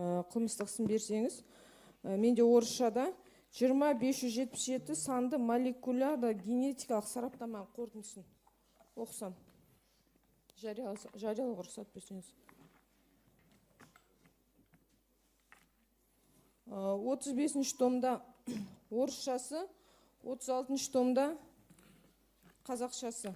Қылмыстық ісін берсеңіз. Менде орысшада 20577 санды молекулярлы генетикалық сараптама қорытындысын оқысам. Жариялауға рұқсат берсеңіз. 35 томда орысшасы, 36 томда қазақшасы.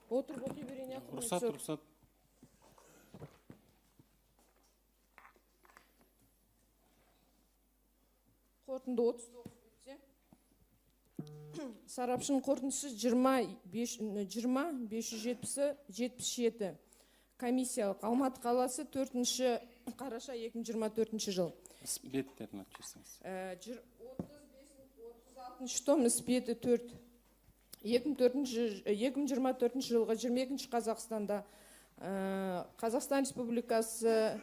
Отырып оқи берейін, иә, құрметті Рұқсат, сот? Рұқсат. Қорытынды 39 бетте. Сарапшының қорытындысы 25, 20 570 77. Комиссиялық Алматы қаласы, 4 қараша 2024 жыл. Іс беттерін айтып жіберсеңіз. 35, 36 том, іс беті 4. 2024 жылғы 22 Қазақстанда Қазақстан Республикасы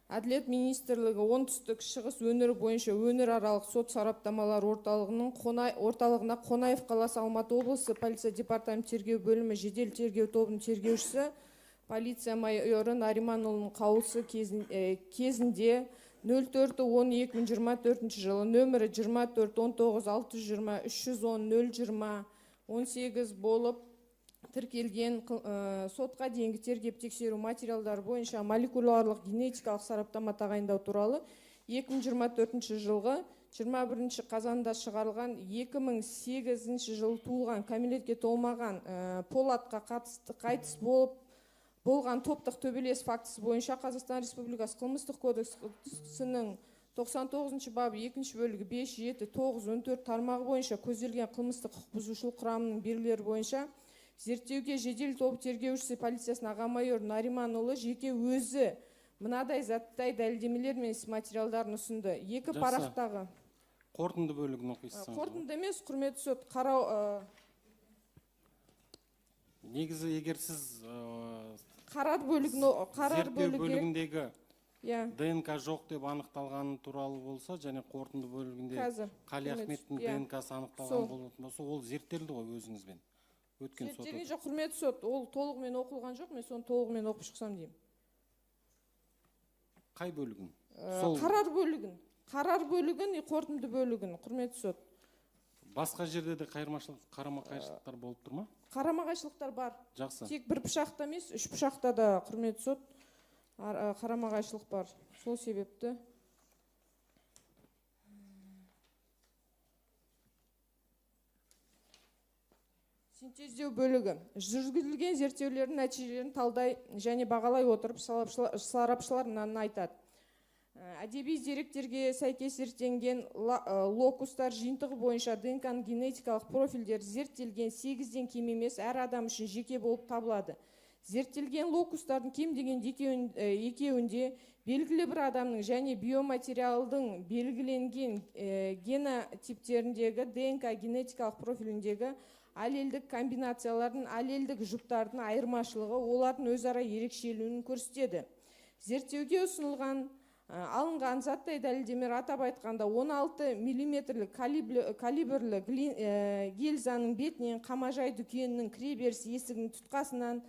Әділет Министрлігі Оңтүстік Шығыс өңірі бойынша өңіраралық сот сараптамалар орталығының орталығына Қонаев қаласы, Алматы облысы полиция департаменті тергеу бөлімі жедел тергеу тобының тергеушісі полиция майоры Нариманұлының қаулысы кезінде 04.10.2024 жылы нөмірі 24 19 620 310 020 18 болып тіркелген сотқа дейінгі тергеп тексеру материалдары бойынша молекулярлық генетикалық сараптама тағайындау туралы 2024 жылғы 21 қазанда шығарылған 2008 жылы туылған, кәмелетке толмаған Полатқа қатысты қайтыс болып болған топтық төбелес фактісі бойынша Қазақстан Республикасы Қылмыстық кодексінің 99 бабы екінші бөлігі 5, 7, 9, 14 тармағы бойынша көзделген қылмыстық құқық бұзушылық құрамының белгілері бойынша зерттеуге жедел топ тергеушісі полициясының аға майор Нариманұлы жеке өзі мынадай заттай дәлелдемелер мен іс материалдарын ұсынды. Екі Жақсы. парақтағы. Қорытынды бөлігін оқисыз. Қорытынды емес, құрметті сот, қарау Негізі, егер сіз қарар бөлігін қарар зерттеу бөлігі бөлігіндегі Иә. ДНК жоқ деп анықталғаны туралы болса және қорытынды бөлігінде Қазір, Қали құрметті Ахметтің иә. ДНК-сы анықталған Сол. болатын болса, ол зерттелді ғой өзіңізбен. Өткен сот Зерттелген жоқ, құрметті сот, ол толығымен оқылған жоқ, мен соны толығымен оқып шықсам деймін. Қай бөлігін? Сол Қарар бөлігін. Қарар бөлігін, қорытынды бөлігін, құрметті сот. Басқа жерде де қарама-қайшылықтар болып тұр ма? Қарама-қайшылықтар бар. Жақсы. Тек бір пышақта емес, үш пышақта да, құрметті сот, қарама-қайшылық бар. Сол себепті синтездеу бөлігі. Жүргізілген зерттеулердің нәтижелерін талдай және бағалай отырып, сарапшылар мынаны айтады. Әдеби деректерге сәйкес зерттенген локустар жиынтығы бойынша ДНК-ның генетикалық профильдері зерттелген 8-ден кем емес әр адам үшін жеке болып табылады. Зерттелген локустардың кем дегенде екеуінде белгілі бір адамның және биоматериалдың белгіленген генотиптеріндегі ДНК генетикалық профиліндегі аллельдік комбинациялардың, аллельдік жұптардың айырмашылығы олардың өзара ерекшеленуін көрсетеді. Зерттеуге алынған заттай дәлелдемелер, атап айтқанда, 16 миллиметрлік калибрлі гильзаның бетінен, қамажай дүкенінің кіреберіс есігінің тұтқасынан,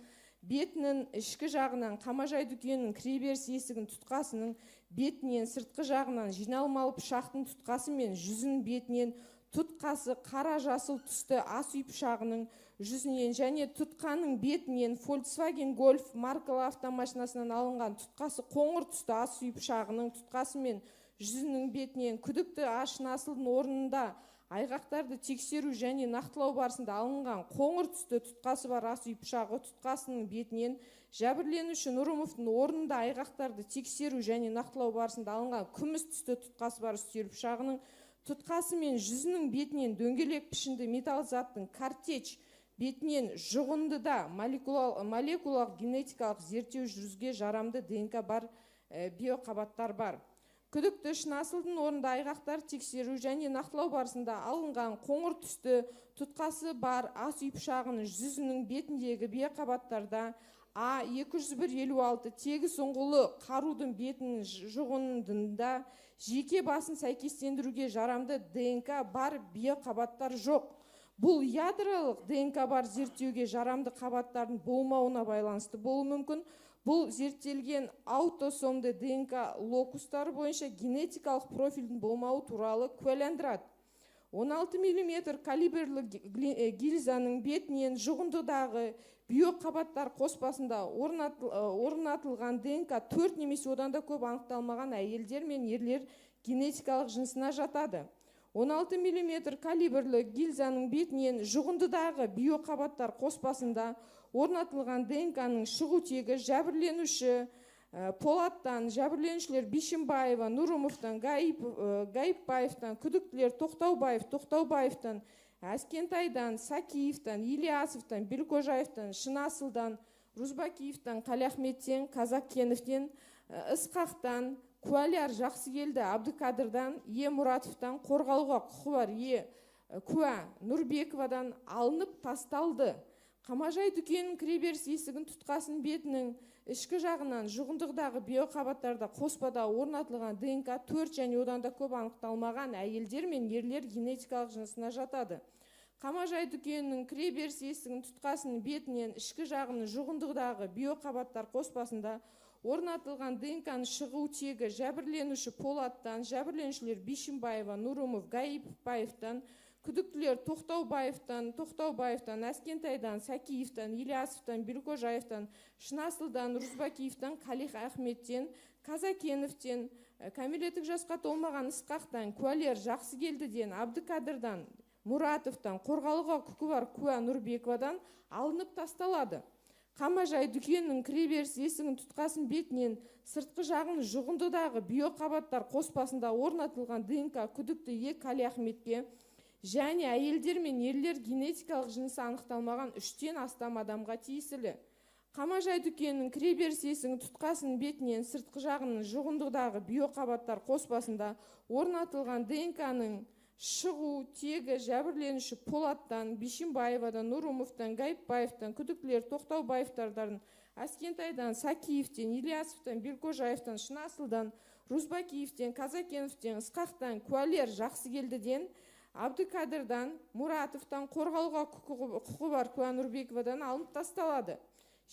бетінің ішкі жағынан, қамажай дүкенінің кіреберіс есігінің тұтқасының бетінен, сыртқы жағынан, жиналмалы пышақтың тұтқасы мен жүзінің бетінен, тұтқасы қара жасыл түсті ас үй пышағының жүзінен және тұтқаның бетінен, Volkswagen Golf маркалы автомашинасынан алынған тұтқасы қоңыр түсті ас үй пышағының тұтқасы мен жүзінің бетінен, күдікті ашынасылдың орнында айғақтарды тексеру және нақтылау барысында алынған қоңыр түсті тұтқасы бар ас үй пышағы тұтқасының бетінен, жәбірленуші Нұрымовтың орнында айғақтарды тексеру және нақтылау барысында алынған күміс түсті тұтқасы бар үстел пышағының тұтқасы мен жүзінің бетінен, дөңгелек пішінді металл заттың картеч бетінен жұғындыда молекулалық генетикалық зерттеу жүргізуге жарамды ДНК бар биоқабаттар бар. Күдікті шынасылдың орнында айғақтар тексеру және нақтылау барысында алынған қоңыр түсті тұтқасы бар ас үй пышағының жүзінің бетіндегі биоқабаттарда А екі жүз бір елу алты тегіс ұңғылы қарудың бетінің жұғындында жеке басын сәйкестендіруге жарамды ДНК бар биоқабаттар жоқ. Бұл ядролық ДНК бар зерттеуге жарамды қабаттардың болмауына байланысты болуы мүмкін. Бұл зерттелген аутосомды ДНК локустары бойынша генетикалық профильдің болмауы туралы куәландырады. 16 мм калибрлі гильзаның бетінен жұғындыдағы биоқабаттар қоспасында орнатылған ДНК 4 немесе одан да көп анықталмаған әйелдер мен ерлер генетикалық жынысына жатады. 16 мм калибрлі гильзаның бетінен жұғындыдағы биоқабаттар қоспасында орнатылған ДНК-ның шығу тегі жәбірленуші Полаттан, жәбірленушілер Бишімбаева, Нұрымовтан, Гаипбаевтан, күдіктілер Тоқтаубаев, Тоқтаубаевтан, Әскентайдан, Сакиевтан, Ильясовтан, Белкожаевтан, Шынасылдан, Рузбакиевтан, Қалиахметтен, Казакеновтен, Ысқақтан, куәлер Жақсыгелді Абдықадырдан, Е Мұратовтан, қорғалуға құқы бар Е куә Нұрбековадан алынып тасталды. Қамажай дүкенінің кіреберіс есігін тұтқасын бетінің ішкі жағынан жұғындығдағы биоқабаттарда қоспада орнатылған ДНК 4 және одан да көп анықталмаған әйелдер мен ерлер генетикалық жынысына жатады. Қамажай дүкенінің кіреберіс есігін тұтқасының бетінен ішкі жағының жұғындығдағы биоқабаттар қоспасында орнатылған ДНК-ның шығу тегі жәбірленуші Полаттан, жәбірленушілер Бишімбаева, Нұрымов, Гаипбаевтан, күдіктілер Тоқтаубаевтан, Тоқтаубаевтан, Әскентайдан, Сәкиевтан, Ильясовтан, Белкожаевтан, Шынасылдан, Рузбакиевтан, Қалих Ахметтен, Казакеновтен, кәмелеттік жасқа толмаған Ысқақтан, куәлер Жақсыгелдіден, Абдықадырдан, Мұратовтан, қорғалуға құқы бар куә Нұрбековадан алынып тасталады. Қамажай дүкенінің кіреберіс есігін тұтқасын бетінен сыртқы жағын жұғындыдағы биоқабаттар қоспасында орнатылған ДНК күдікті Е Қалиахметке және әйелдер мен ерлер генетикалық жынысы анықталмаған 3-тен астам адамға тиесілі. Қамажай дүкенінің кіреберіс есігін тұтқасының бетінен сыртқы жағының жұғындыдағы биоқабаттар қоспасында орнатылған ДНК-ның шығу тегі жәбірленуші Полаттан, Бишімбаевадан, Нұрымовтан, Гаипбаевтан, күдіктілер Тоқтаубаевтардан, Әскентайдан, Сакиевтен, Ильясовтан, Белкожаевтан, Шынасылдан, Рузбакиевтен, Казакеновтен, Ысқақтан, куәлер Жақсыгелдіден, Абдықадырдан, Мұратовтан, қорғалуға құқы бар куә Нұрбековадан алынып тасталады.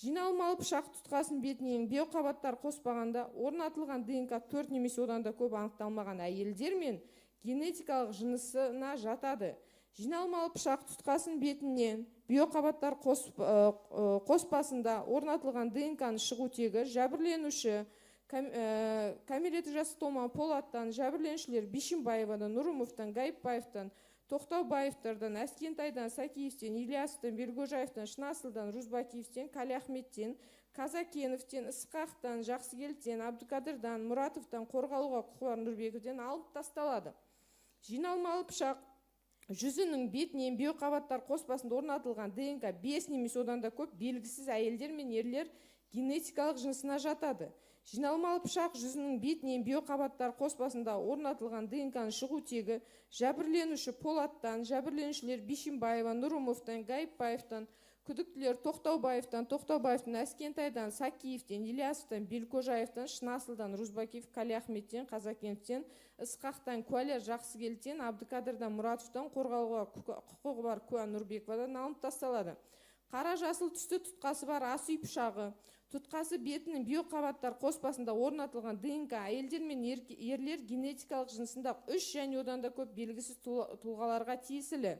Жиналмалы пышақ тұтқасын бетінен биоқабаттар қоспағанда орнатылған ДНК 4 немесе одан да көп анықталмаған әйелдер мен генетикалық жынысына жатады. Жиналмалы пышақ тұтқасын бетінен биоқабаттар қоспасында орнатылған ДНК-ның шығу тегі жәбірленуші кәмелеттік жасы толмаған Полаттан, жәбірленушілер Бишімбаевадан, Нұрымовтан, Гаипбаевтан, Тоқтаубаевтардан, Әскентайдан, Сәкиевтен, Ильясовтан, Белгожаевтан, Шынасылдан, Рузбакиевтен, Қалиахметтен, Казакеновтен, Ысқақтан, Жақсыгелдіден, Абдықадырдан, Мұратовтан, қорғалуға құқы бар Нұрбековтен алып тасталады. Жиналмалы пышақ жүзінің бетінен биоқабаттар қоспасында орнатылған ДНК 5 немесе одан да көп белгісіз әйелдер мен ерлер генетикалық жынысына жатады. Жиналмалы пышақ жүзінің бетінен биоқабаттар қоспасында орнатылған ДНК-ның шығу тегі жәбірленуші Полаттан, жәбірленушілер Бишімбаева, Нұрымовтан, Гаипбаевтан, күдіктілер Тоқтаубаевтан, Тоқтаубаевтан, Әскентайдан, Сакиевтен, Ильясовтан, Белкожаевтан, Шынасылдан, Рузбакиев, Қалиахметтен, Казакеновтен, Ысқақтан, куәлер Жақсыгелдіден, Абдықадырдан, Мұратовтан, қорғалуға құқығы бар куә Нұрбековадан алынып тасталады. Қара жасыл түсті тұтқасы бар ас үй пышағы тұтқасы бетінің биоқабаттар қоспасында орнатылған ДНК әйелдер мен ерлер генетикалық жынысында 3 және одан да көп белгісіз тұлғаларға тиесілі.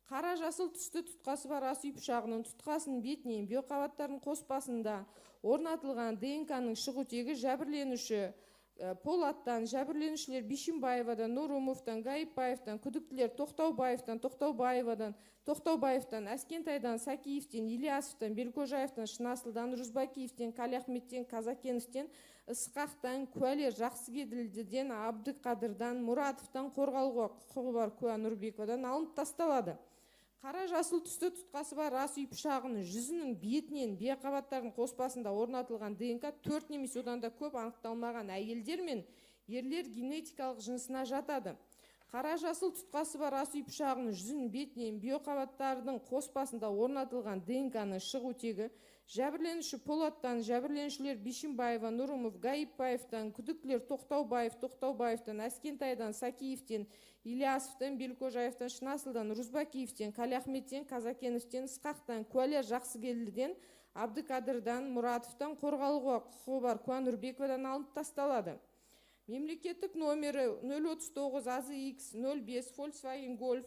Қара жасыл түсті тұтқасы бар ас үй пышағының тұтқасының бетінен биоқабаттардың қоспасында орнатылған ДНК-ның шығу тегі жәбірленуші Полаттан, жәбірленушілер Бишімбаевадан, Нұрымовтан, Гаипбаевтан, күдіктілер Тоқтаубаевтан, Тоқтаубаевадан, Тоқтаубаевтан, Әскентайдан, Сакиевтен, Ильясовтан, Белкожаевтан, Шынасылдан, Рузбакиевтен, Қалиахметтен, Казакеновтен, Ысқақтан, куәлер Жақсыгелдіден, Абдықадырдан, Мұратовтан, қорғалуға құқығы бар куә Нұрбековадан алынып тасталады. Қара жасыл түсті тұтқасы бар ас үй пышағының жүзінің бетінен биоқабаттардың қоспасында орнатылған ДНК 4 немесе одан да көп анықталмаған әйелдер мен ерлер генетикалық жынысына жатады. Қара жасыл тұтқасы бар ас үй пышағының жүзінің бетінен биоқабаттардың қоспасында орнатылған ДНК-ның шығу тегі жәбірленуші Полаттан, жәбірленушілер Бишімбаева, Нұрымов, Гаипбаевтан, күдіктілер Тоқтаубаев, Тоқтаубаевтан, Әскентайдан, Сакиевтен, Ильясовтан, Белкожаевтан, Шынасылдан, Рузбакиевтен, Калиахметтен, Казакеновтен, Ысқақтан, куәлер Жақсыгелдіден, Абдықадырдан, Мұратовтан, қорғалуға құқығы бар куә Нұрбековадан алынып тасталады. Мемлекеттік номері 039 AZX 05 Volkswagen Golf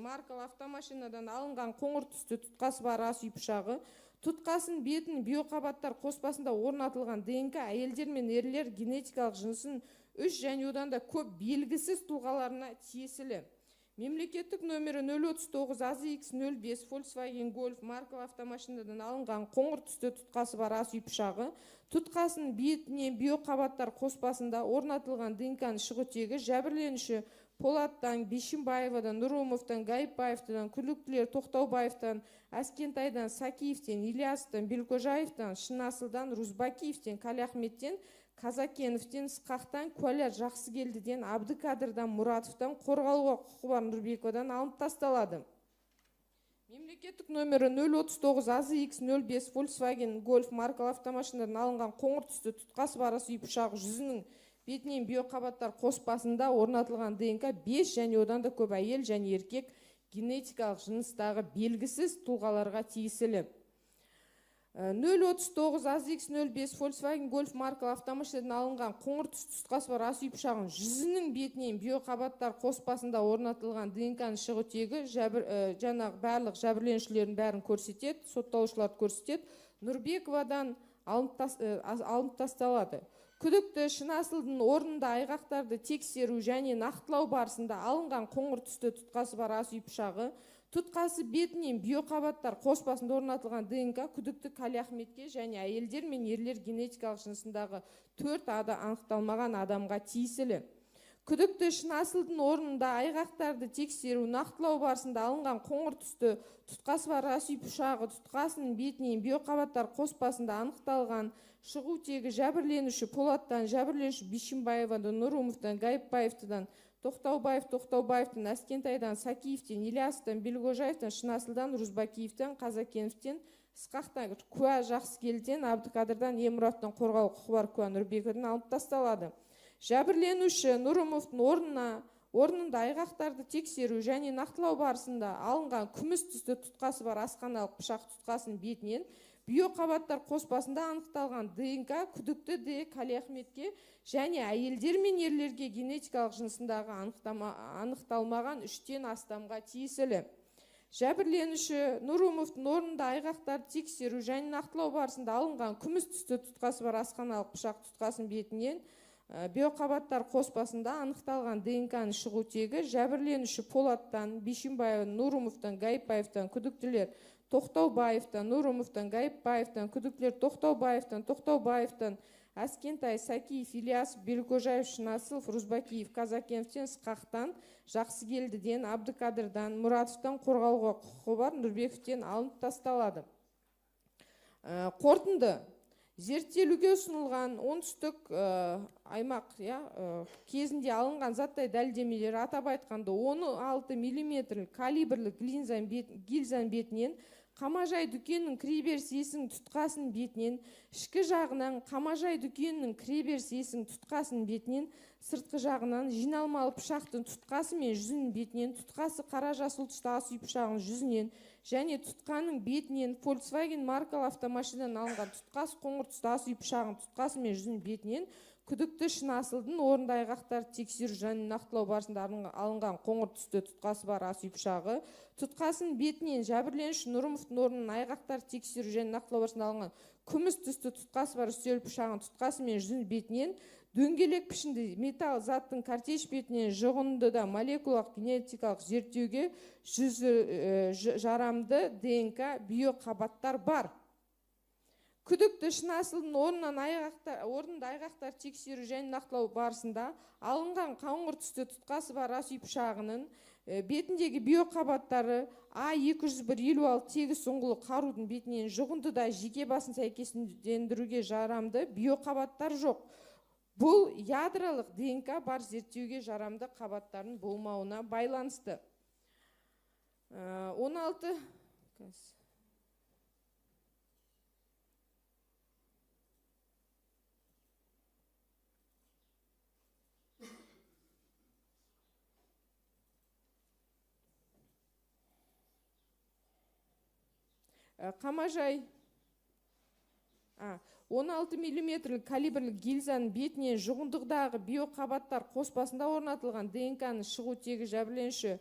маркалы автомашинадан алынған қоңыр түсті тұтқасы бар ас үй пышағы тұтқасын бетін биоқабаттар қоспасында орнатылған ДНК әйелдер мен ерлер генетикалық жынысын 3 және одан да көп белгісіз тұлғаларына тиесілі. Мемлекеттік номері 039 AZX 05 Volkswagen Golf маркалы автомашинадан алынған қоңыр түсті тұтқасы бар ас үй пышағы тұтқасын бетінен биоқабаттар қоспасында орнатылған ДНК-ның шығу тегі жәбірленуші Полаттан, Бишімбаевадан, Нұрымовтан, Гаипбаевтан, күдіктілер Тоқтаубаевтан, Әскентайдан, Сакиевтен, Ильясовтан, Белкожаевтан, Шынасылдан, Рузбакиевтен, Калиахметтен, Казакеновтен, Ысқақтан, куәлер Жақсыгелдіден, Абдықадырдан, Мұратовтан, қорғалуға құқығы бар Нұрбековадан алынып тасталады. Мемлекеттік номері 039 AZX 05 Volkswagen Golf маркалы автомашинадан алынған қоңыр түсті тұтқасы бар ас үй пышағы жүзінің бетінен биоқабаттар қоспасында орнатылған ДНК 5 және одан да көп әйел және еркек генетикалық жыныстағы белгісіз тұлғаларға тиесілі. 039 AZX 05 Volkswagen Golf маркалы автомашинадан алынған қоңыр түсті тұтқасы бар ас үй пышағының жүзінің бетінен биоқабаттар қоспасында орнатылған ДНК-ның шығу тегі жаңағы барлық жәбірленушілердің бәрін көрсетеді, сотталушыларды көрсетеді. Нұрбековадан алынып тасталады. Күдікті Шынасылдың орнында айғақтарды тексеру және нақтылау барысында алынған қоңыр түсті тұтқасы бар ас үй пышағы тұтқасы бетінен биоқабаттар қоспасында орнатылған ДНК күдікті Калиахметке және әйелдер мен ерлер генетикалық жынысындағы 4 анықталмаған адамға тиесілі. Күдікті Шынасылдың орнында айғақтарды тексеру нақтылау барысында алынған қоңыр түсті тұтқасы бар ас үй пышағы тұтқасының бетінен биоқабаттар қоспасында анықталған шығу тегі жәбірленуші Полаттан, жәбірленуші Бишімбаевадан, Нұрымовтан, Гаипбаевтан, Тоқтаубаев, Тоқтаубаевтан, Әскентайдан, Сакиевтен, Ильясовтан, Белгожаевтан, Шынасылдан, Рузбакиевтен, Казакеновтен, Ысқақтан, куә Жақсыгелдіден, Абдықадырдан, Емұраттан, қорғалу құқығы бар куә Нұрбековадан алынып тасталады. Жәбірленуші Нұрымовтың орнында айғақтарды тексеру және нақтылау барысында алынған күміс түсті тұтқасы бар асханалық пышақ тұтқасының бетінен биоқабаттар қоспасында анықталған ДНК күдікті Д. Калиахметке және әйелдер мен ерлерге генетикалық жынысындағы анықталмаған 3-тен астамға тиесілі. Жәбірленуші Нұрымовтың орнында айғақтарды тексеру және нақтылау барысында алынған күміс түсті тұтқасы бар асханалық пышақ тұтқасының бетінен биоқабаттар қоспасында анықталған ДНК-ның шығу тегі жәбірленуші Полаттан, Бишімбаев, Нұрымовтан, Гаипбаевтан, күдіктілер Тоқтаубаевтан, Нұрымовтан, Гаипбаевтан, күдіктілер Тоқтаубаевтан, Тоқтаубаевтан, Әскентай, Сакиев, Ильясов, Белкожаев, Шынасылов, Рузбакиев, Казакеновтен, Ысқақтан, Жақсыгелдіден, Абдықадырдан, Мұратовтан, қорғалуға құқығы бар Нұрбековтен алынып тасталады. Қорытынды. Зерттелуге ұсынылған оңтүстік аймақ кезінде алынған заттай дәлелдемелер, атап айтқанда 16 миллиметр калибрлі гильзаның бетінен, қамажай дүкенінің кіреберіс есігінің тұтқасының бетінен, ішкі жағынан қамажай дүкенінің кіреберіс есігінің тұтқасының бетінен, сыртқы жағынан жиналмалы пышақтың тұтқасы мен жүзінің бетінен, тұтқасы қара жасыл түсті ас үй пышағының жүзінен және тұтқаның бетінен Volkswagen маркалы автомашинадан алынған тұтқасы қоңыр түсті ас үй пышағының тұтқасы мен жүзінің бетінен күдікті Шынасылдың орнында айғақтарды тексеру және нақтылау барысында алынған қоңыр түсті тұтқасы бар ас үй пышағы тұтқасының бетінен жәбірленуші Нұрымовтың орнынан айғақтарды тексеру және нақтылау барысында алынған күміс түсті тұтқасы бар үстел пышағының тұтқасы мен жүзінің бетінен дөңгелек пішінді металл заттың картеч бетінен жұғындыда молекулалық генетикалық зерттеуге жарамды ДНК биоқабаттар бар. Күдікті Шынасылдың орнында айғақтар тексеру және нақтылау барысында алынған қоңыр түсті тұтқасы бар ас үй пышағының бетіндегі биоқабаттары А201-56 тегіс ұңғылы қарудың бетінен жұғындыда жеке басын сәйкестендіруге жарамды биоқабаттар жоқ. Бұл ядролық ДНК бар зерттеуге жарамды қабаттардың болмауына байланысты. 16 Қамажай 16 миллиметрлік калибрлік гильзаның бетінен жұғындығдағы биоқабаттар қоспасында орнатылған ДНК-ның шығу тегі жәбірленуші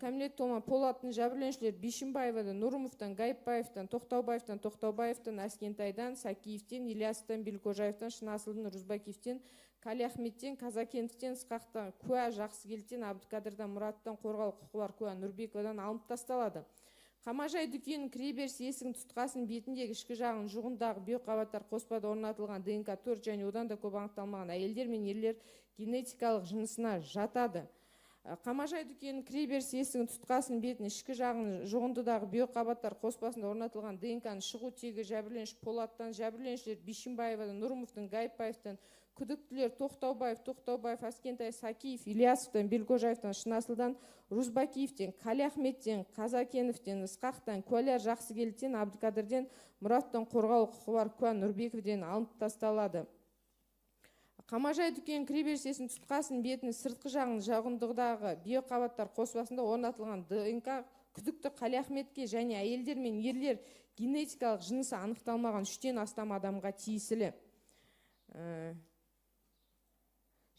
Кәмелет Толма Полаттың жәбірленушілер Бишімбаевадан, Нұрымовтан, Гайыпбаевтан, Тоқтаубаевтан, Тоқтаубаевтан, Әскентайдан, Сакиевтен, Ильясовтан, Белкожаевтан, Шынасылдан, Рузбакиевтен, Калиахметтен, Казакеновтен, Ысқақтан, Куә Жақсыгелден, Абдықадырдан, Мұраттан, қорғау құқығы бар куә Нұрбековадан алынып тасталады. Қамажай дүкенінің кіреберіс есігінің тұтқасының бетіндегі ішкі жағын жұғындағы биоқабаттар қоспада орнатылған ДНК 4 және одан да көп анықталмаған әйелдер мен ерлер генетикалық жынысына жатады. Қамажай дүкенінің кіреберіс есігінің тұтқасының бетін ішкі жағын жұғындыдағы биоқабаттар қоспасында орнатылған ДНК-ның шығу тегі жәбірленуші Полаттан, жәбірленушілер Бишімбаевадан, Нұрымовтан, Гайыпбаевтан, күдіктілер Тоқтаубаев, Тоқтаубаев, Әскентай, Сакиев, Ильясовтан, Белкожаевтан, Шынасылдан, Рузбакиевтен, Қалиахметтен, Казакеновтен, Ысқақтан, куәлер Жақсыгелден, Абдықадырден, Мұраттан, қорғау құқығы бар куә Нұрбековден алынып тасталады. Қамажай дүкенінің кіреберіс есігінің тұтқасының бетінің сыртқы жағын жағындығдағы биоқабаттар қоспасында орнатылған ДНК күдікті Қалиахметке және әйелдер мен ерлер генетикалық жынысы анықталмаған 3-тен астам адамға тиесілі.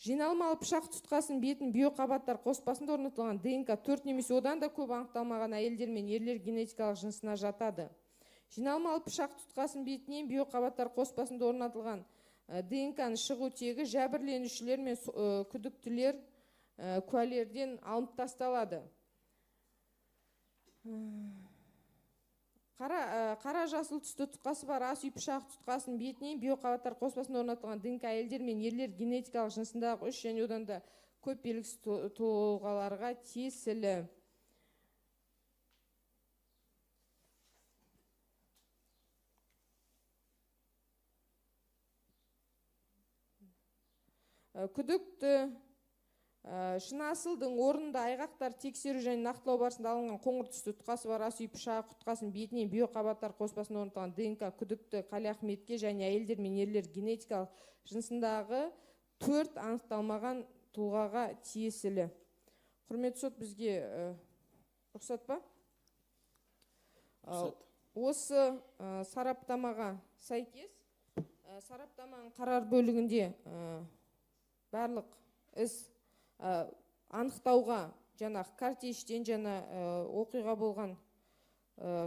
Жиналмалы пышақ тұтқасының бетін биоқабаттар қоспасында орнатылған ДНК 4 немесе одан да көп анықталмаған әйелдер мен ерлер генетикалық жынысына жатады. Жиналмалы пышақ тұтқасының бетінен биоқабаттар қоспасында орнатылған ДНК-ның шығу тегі жәбірленушілер мен күдіктілер куәлерден алынып тасталады. Қара жасыл түсті тұтқасы бар ас үй пышақ тұтқасының бетінен биоқабаттар қоспасында орнатылған ДНК әйелдер мен ерлер генетикалық жынысындағы 3 және одан да көп белгісіз тұлғаларға тиесілі. Күдікті Шынасылдың орнында айғақтар тексеру және нақтылау барысында алынған қоңыр түсті тұтқасы бар ас үй пышағы тұтқасының бетінен биоқабаттар қоспасында орнатылған ДНК күдікті Қалиахметке және әйелдер мен ерлер генетикалық жынысындағы 4 анықталмаған тұлғаға тиесілі. Құрметті сот, бізге рұқсат па? Рұқсат. Осы сараптамаға сәйкес сараптаманың қарар бөлігінде барлық іс анықтауға жаңағы картечтен жаңа оқиға болған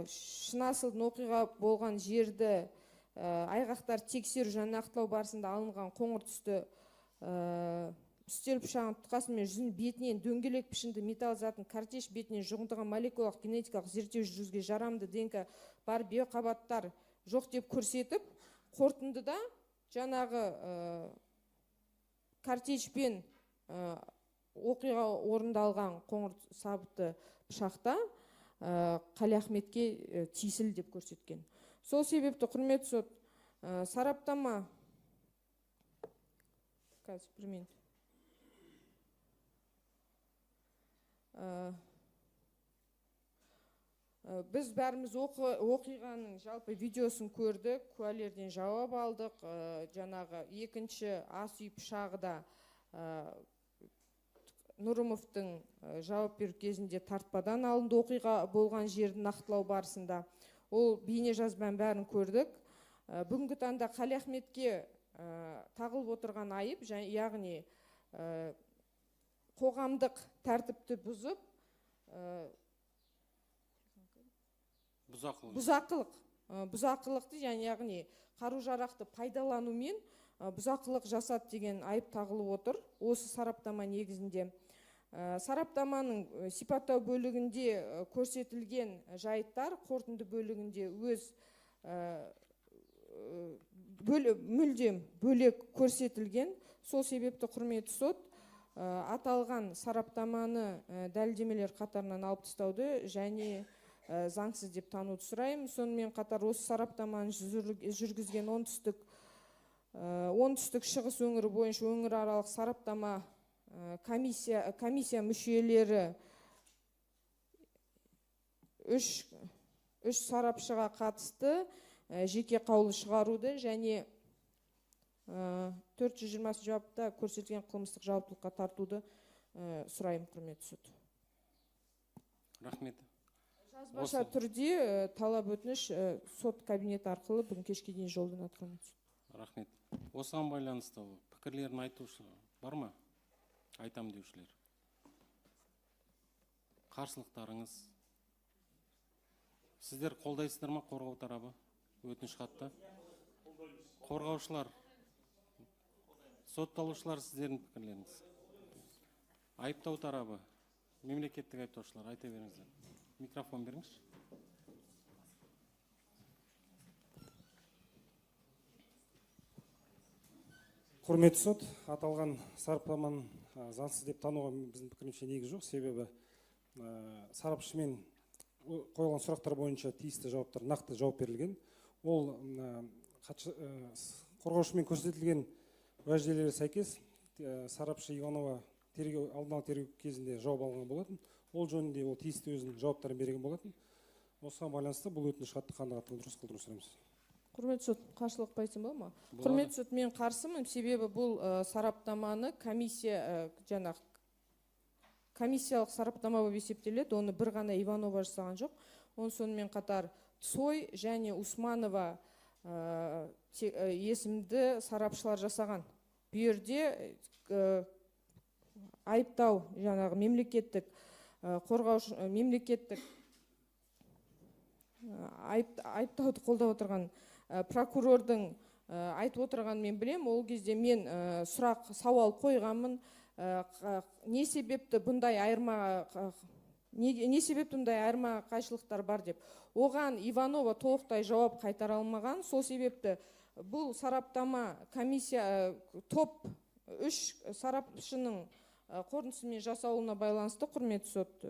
Шынасылдың оқиға болған жерді айғақтар тексеру және нақтылау барысында алынған қоңыр түсті үстел пышағының тұтқасы мен жүзінің бетінен дөңгелек пішінді металл затын картеч бетінен жұғындыған молекулалық генетикалық зерттеу жүргізуге жарамды ДНК бар биоқабаттар жоқ деп көрсетіп, қорытындыда жаңағы картечпен оқиға орындалған қоңыр сабыты пышақта Қалиахметке тиесілі деп көрсеткен. Сол себепті, құрметті сот, сараптама қазір бір минут. Біз бәріміз оқиғаның жалпы видеосын көрдік, куәлерден жауап алдық. Жаңағы екінші ас үй пышағы да Нұрымовтың жауап беру кезінде тартпадан алынды оқиға болған жерді нақтылау барысында. Ол бейне жазбаның бәрін көрдік. Бүгінгі таңда Қалиахметке тағылып отырған айып, яғни қоғамдық тәртіпті бұзып, бұзақылықты, яғни қару-жарақты пайдаланумен бұзақылық жасады деген айып тағылып отыр. Осы сараптама негізінде. Сараптаманың сипаттау бөлігінде көрсетілген жайттар қорытынды бөлігінде өз мүлдем бөлек көрсетілген. Сол себепті, құрметті сот, аталған сараптаманы дәлелдемелер қатарынан алып тастауды және заңсыз деп тануды сұраймын. Сонымен қатар осы сараптаманы жүргізген оңтүстік Оңтүстік шығыс өңірі бойынша өңіраралық сараптама комиссия мүшелері үш сарапшыға қатысты жеке қаулы шығаруды және 420 жауапта көрсетілген қылмыстық жауаптылыққа тартуды сұраймын, құрметті сот. Рахмет. Жазбаша түрде талап өтініш сот кабинеті арқылы бүгін кешке дейін жолданады, құрметті сот. Рахмет. Осыған байланысты пікірлерін айтушы бар ма? Айтам деушілер. Қарсылықтарыңыз. Сіздер қолдайсыздар ма қорғау тарабы өтініш хатты? Қорғаушылар, сотталушылар, сіздердің пікірлеріңіз. Айыптау тарабы, мемлекеттік айыптаушылар, айта беріңіздер. Микрофон беріңізші. Құрметті сот, аталған сараптаманы заңсыз деп тануға біздің пікірімізше негіз жоқ, себебі сарапшымен қойылған сұрақтар бойынша тиісті жауаптар, нақты жауап берілген. Ол қорғаушымен көрсетілген уәждерлерге сәйкес сарапшы Иванова тергеу, алдын ала тергеу кезінде жауап алған болатын. Ол жөнінде ол тиісті өзінің жауаптарын берген болатын. Осыған байланысты бұл өтініш хатты қанағаттандыру қылдыру сұраймыз. Құрметті сот, қарсылық айтсам болады ма? Құрметті сот, мен қарсымын, себебі бұл сараптаманы комиссия, жаңағы комиссиялық сараптама болып есептеледі. Оны бір ғана Иванова жасаған жоқ. Оны сонымен қатар Цой және Усманова есімді сарапшылар жасаған. Бұл жерде айыптау жаңағы мемлекеттік қорғаушы, мемлекеттік айыптауды қолдап отырған прокурордың айтып отырғанын мен білем. Ол кезде мен сұрақ, сауал қойғанмын. Не себепті бұндай айырма, не себепті бұндай айырма қайшылықтар бар деп. Оған Иванова толықтай жауап қайтара алмаған. Сол себепті бұл сараптама комиссия топ 3 сарапшының қорытындысымен жасалуына байланысты, құрметті сот,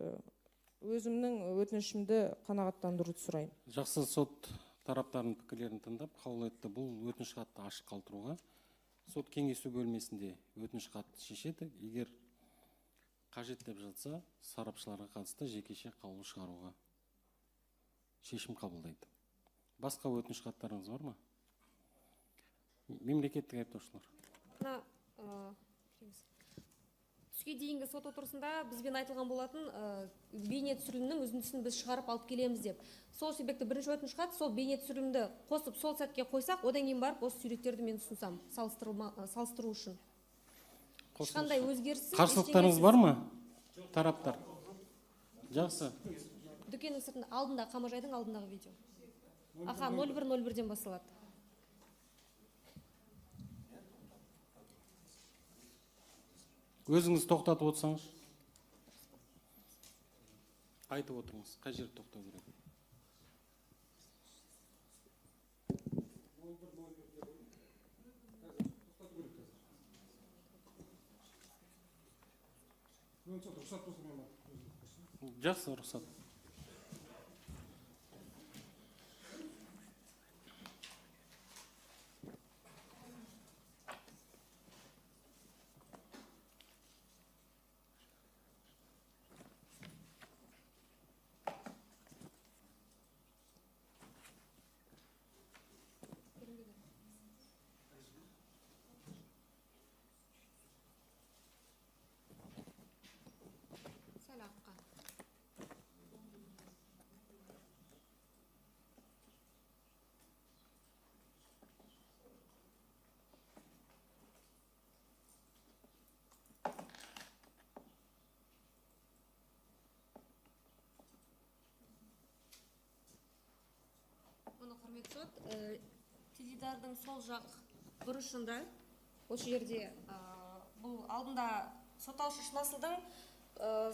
өзімнің өтінішімді қанағаттандыруды сұраймын. Жақсы, сот тараптарының пікірлерін тыңдап қаулы етті. Бұл өтініш хатты ашық қалдыруға. Сот кеңесу бөлмесінде өтініш хатты шешеді. Егер қажет деп жатса, сарапшыларға қатысты жекеше қаулы шығаруға шешім қабылдайды. Басқа өтініш хаттарыңыз бар ма? Мемлекеттік айыптаушылар. Мына түске дейінгі сот отырысында бізбен айтылған болатын, бейне түсірілімнің үзіндісін біз шығарып алып келеміз деп. Сол себепті бірінші өтініш хат, сол бейне түсірілімді қосып сол сәтке қойсақ, одан кейін барып осы суреттерді мен ұсынсам, салыстыру үшін. Ешқандай өзгеріссіз, Қарсылықтарыңыз бар ма? Тараптар. Жақсы. Дүкеннің сыртында, алдында, қамажайдың алдындағы видео. Аха, 01:01-ден басталады. Өзіңіз тоқтатып отырсаңыз. Айтып отырыңыз, қай жерде тоқтау керек? Жақсы, рұқсат. Мұны құрметті сот, теледидардың сол жақ бұрышында, осы жерде, бұл алдында сотталушы Шынасылдың,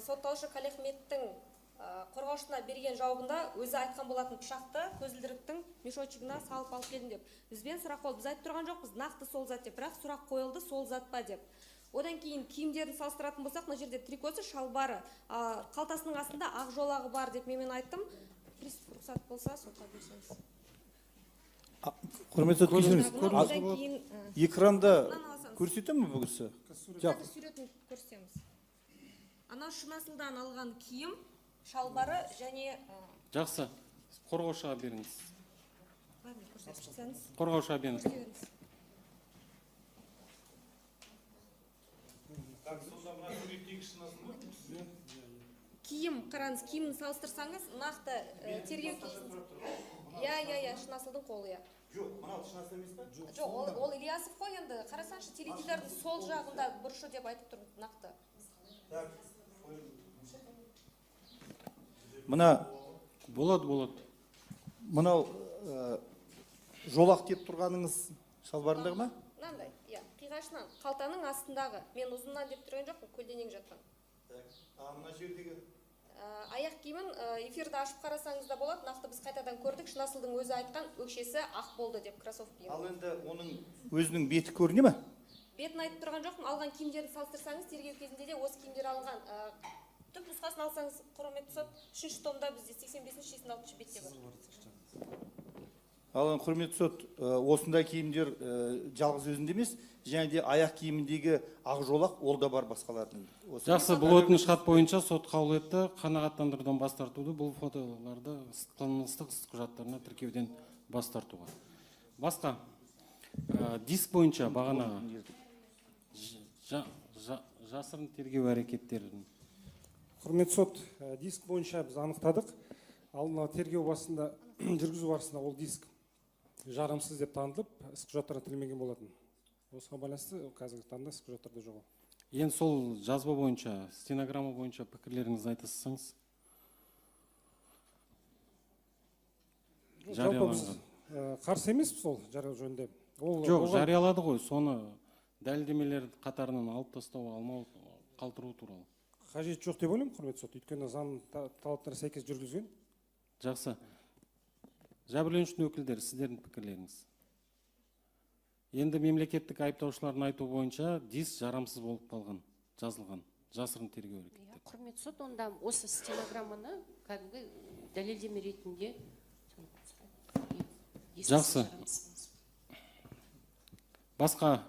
сотталушы Қалиахметтің қорғаушысына берген жауабында өзі айтқан болатын, пышақты көзілдіріктің мешочігіне салып алып келдім деп. Бізбен сұрақ қойылды, біз айтып тұрған жоқпыз нақты сол зат деп, бірақ сұрақ қойылды сол зат па деп. Одан кейін киімдерін салыстыратын болсақ, мына жерде трикосы, шалбары, қалтасының астында ақ жолағы бар деп мен айттым. Приступ рұқсат болса, сотқа берсеңіз. Құрметті сот, кешіріңіз. Мына одан кейін Экранда мынаны алсаңыз. Көрсете ме бұл кісі? Жоқ. Қазір суретін көрсетеміз. Анау Шынасылдан алған киім, шалбары және Жақсы, қорғаушыға беріңіз. Ладно, көрсетіп шықсаңыз. Қорғаушыға беріңіз. Көрсете беріңіз. Так, сонда мына суреттегі Шынасыл ма? Киім, қараңыз, киімін салыстырсаңыз, нақты тергеу кезінде. Иә, Шынасылдың қолы, иә. Жоқ, мынау Шынасыл емес па? Жоқ, ол Ильясов қой енді. Қарасаңшы, теледидардың сол жағында бұрышы деп айтып тұр нақты. Мына Болады, болады. Мынау жолақ деп тұрғаныңыз шалбарындағы ма? Мынандай, иә, қиғашынан, қалтаның астындағы. Мен ұзыннан деп тұрған жоқпын, көлденең жатқан. А мына жердегі? Аяқ киімін эфирді ашып қарасаңыз да болады. Нақты біз қайтадан көрдік. Шынасылдың өзі айтқан, өкшесі ақ болды деп, кроссовки. Ал енді оның өзінің беті көріне ме? Бетін айтып тұрған жоқпын. Алған киімдерін салыстырсаңыз, тергеу кезінде де осы киімдер алынған. Түп нұсқасын алсаңыз, құрметті сот, үшінші томда бізде 85-, 86 бетте бар. Ал енді, құрметті сот, осындай киімдер жалғыз өзінде емес, және де аяқ киіміндегі ақ жолақ ол да бар басқалардың. Жақсы, бұл өтініш хат бойынша сот қаулы етті қанағаттандырудан бас тартуды, бұл фотоларды қылмыстық іс құжаттарына тіркеуден бас тартуға. Басқа диск бойынша бағанағы жасырын тергеу әрекеттерін. Құрметті сот, диск бойынша біз анықтадық. Алдын ала тергеу барысында, жүргізу барысында ол диск жарамсыз деп танылып, іс құжаттарға тіркелмеген болатын. Осыған байланысты қазіргі таңда іс құжаттарда жоқ ол. Енді сол жазба бойынша, стенограмма бойынша пікірлеріңізді айта салсаңыз. Жалпы біз Жарияланған. Қарсы емеспіз ол жариялау жөнінде. Ол Жоқ, оған жариялады ғой, соны дәлелдемелер қатарынан алып тастау, алмау, қалдыру туралы. Қажет жоқ деп ойлаймын, құрметті сот. Өйткені заң талаптарына сәйкес жүргізілген. Жақсы. Жәбірленушінің өкілдері, сіздердің пікірлеріңіз. Енді мемлекеттік айыптаушылардың айтуы бойынша диск жарамсыз болып қалған, жазылған, жасырын тергеу әрекеттері. Иә, құрметті сот, онда осы стенограмманы кәдімгі дәлелдеме ретінде. Жақсы. Басқа